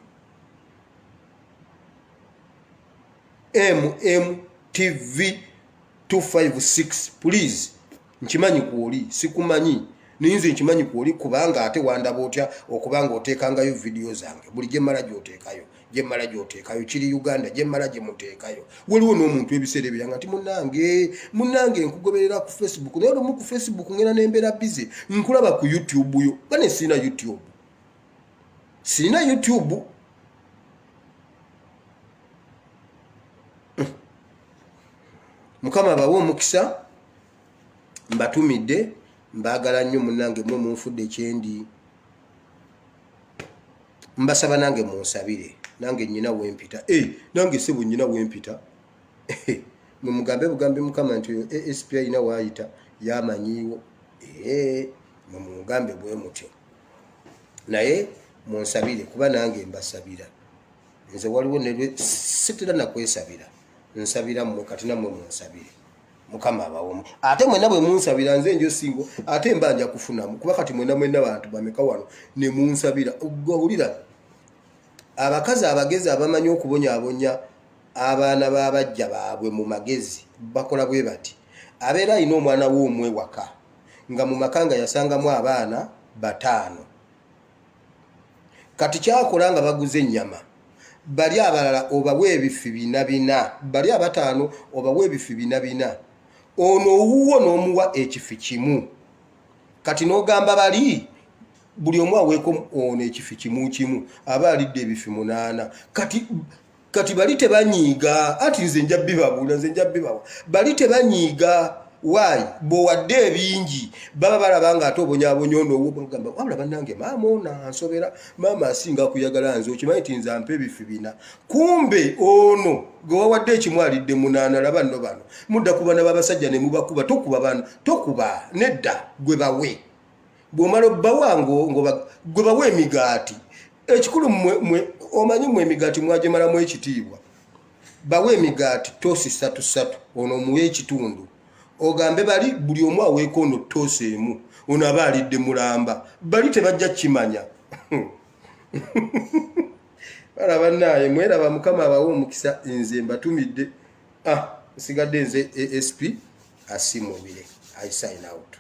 MMTV 256, please, nkimanyi kwoli, sikumanyi, naye nze nkimanyi kwoli, kubanga ate wandaba otya okubanga oteekangayo vidiyo zange buli gyemmala gyoteekayo, gyemmala gyoteekayo? Kiri Uganda, gyemmala gyemuteekayo. Waliwo n'omuntu ebiseera ebiranga nti, "Munange, munange, nkugoberera ku Facebook, naye olumu ku Facebook ngenda nembeera busy, nkulaba ku YouTube yo." Bane, sirina YouTube, sirina YouTube. Mukama abawe omukisa. Mbatumidde, mbaagala nnyo munange, mwe munfudde kyendi. Mbasaba nange munsabire, nange nyina wempita. E, nange sebo nyina wempita. Mwemugambe bugambi Mukama nti oyo asp ayina waayita, yamanyiiwo. Ee, mwemugambe bwe mutyo, naye munsabire, kuba nange mbasabira. Nze waliwo nelwe sitera nakwesabira, nsabira mmwe. Kati nammwe munsabire, Mukama abawomu. Ate mwena bwe munsabira, nze njo singo ate mba nja kufunamu, kuba kati mwena mwena bantu bameka wano ne munsabira? Wulira, abakazi abagezi abamanyi okubonyabonya abaana b'abajja baabwe mu magezi bakola bwe bati: abeera alina omwana we omu ewaka, nga mu maka nga yasangamu abaana bataano. Kati kyakola nga baguze ennyama, bali abalala obawa ebifi bina bina, bali abataano obawa ebifi bina bina, ono owuwo n'omuwa ekifi kimu. Kati n'ogamba bali buli omu aweeko ono ekifi kimu kimu, aba alidde ebifi munaana. Kati bali tebanyiiga, ati nze nja bibabuula, nze nja bibawa. Bali tebanyiiga. Why? Bw'owadde ebingi baba balaba nga ate obonyabonya ono owogamba, wabula bannange maama ono ansobera, maama asinga kuyagala nze, okimanyi nti nze ampa ebifi bina. Kumbe ono gwe wawadde ekimu alidde munaana. Laba nno bano mudda ku bana b'abasajja ne mubakuba. Tokuba bano, tokuba nedda, gwe bawe. Bw'omala obbawa gwe bawe emigaati. Ekikulu mwe omanyi mwe emigaati mwagimalamu ekitiibwa. Bawe emigaati toosi ssatu ssatu, ono omuwe ekitundu, ogambe bali buli omu aweeko ono toosi emu, ono aba alidde mulamba, bali tebajja kukimanya. Bala bannaaye mweraba, Mukama abawe omukisa. Nze mbatumidde. Ah, nsigadde nze ASP Asimubire. I sign out.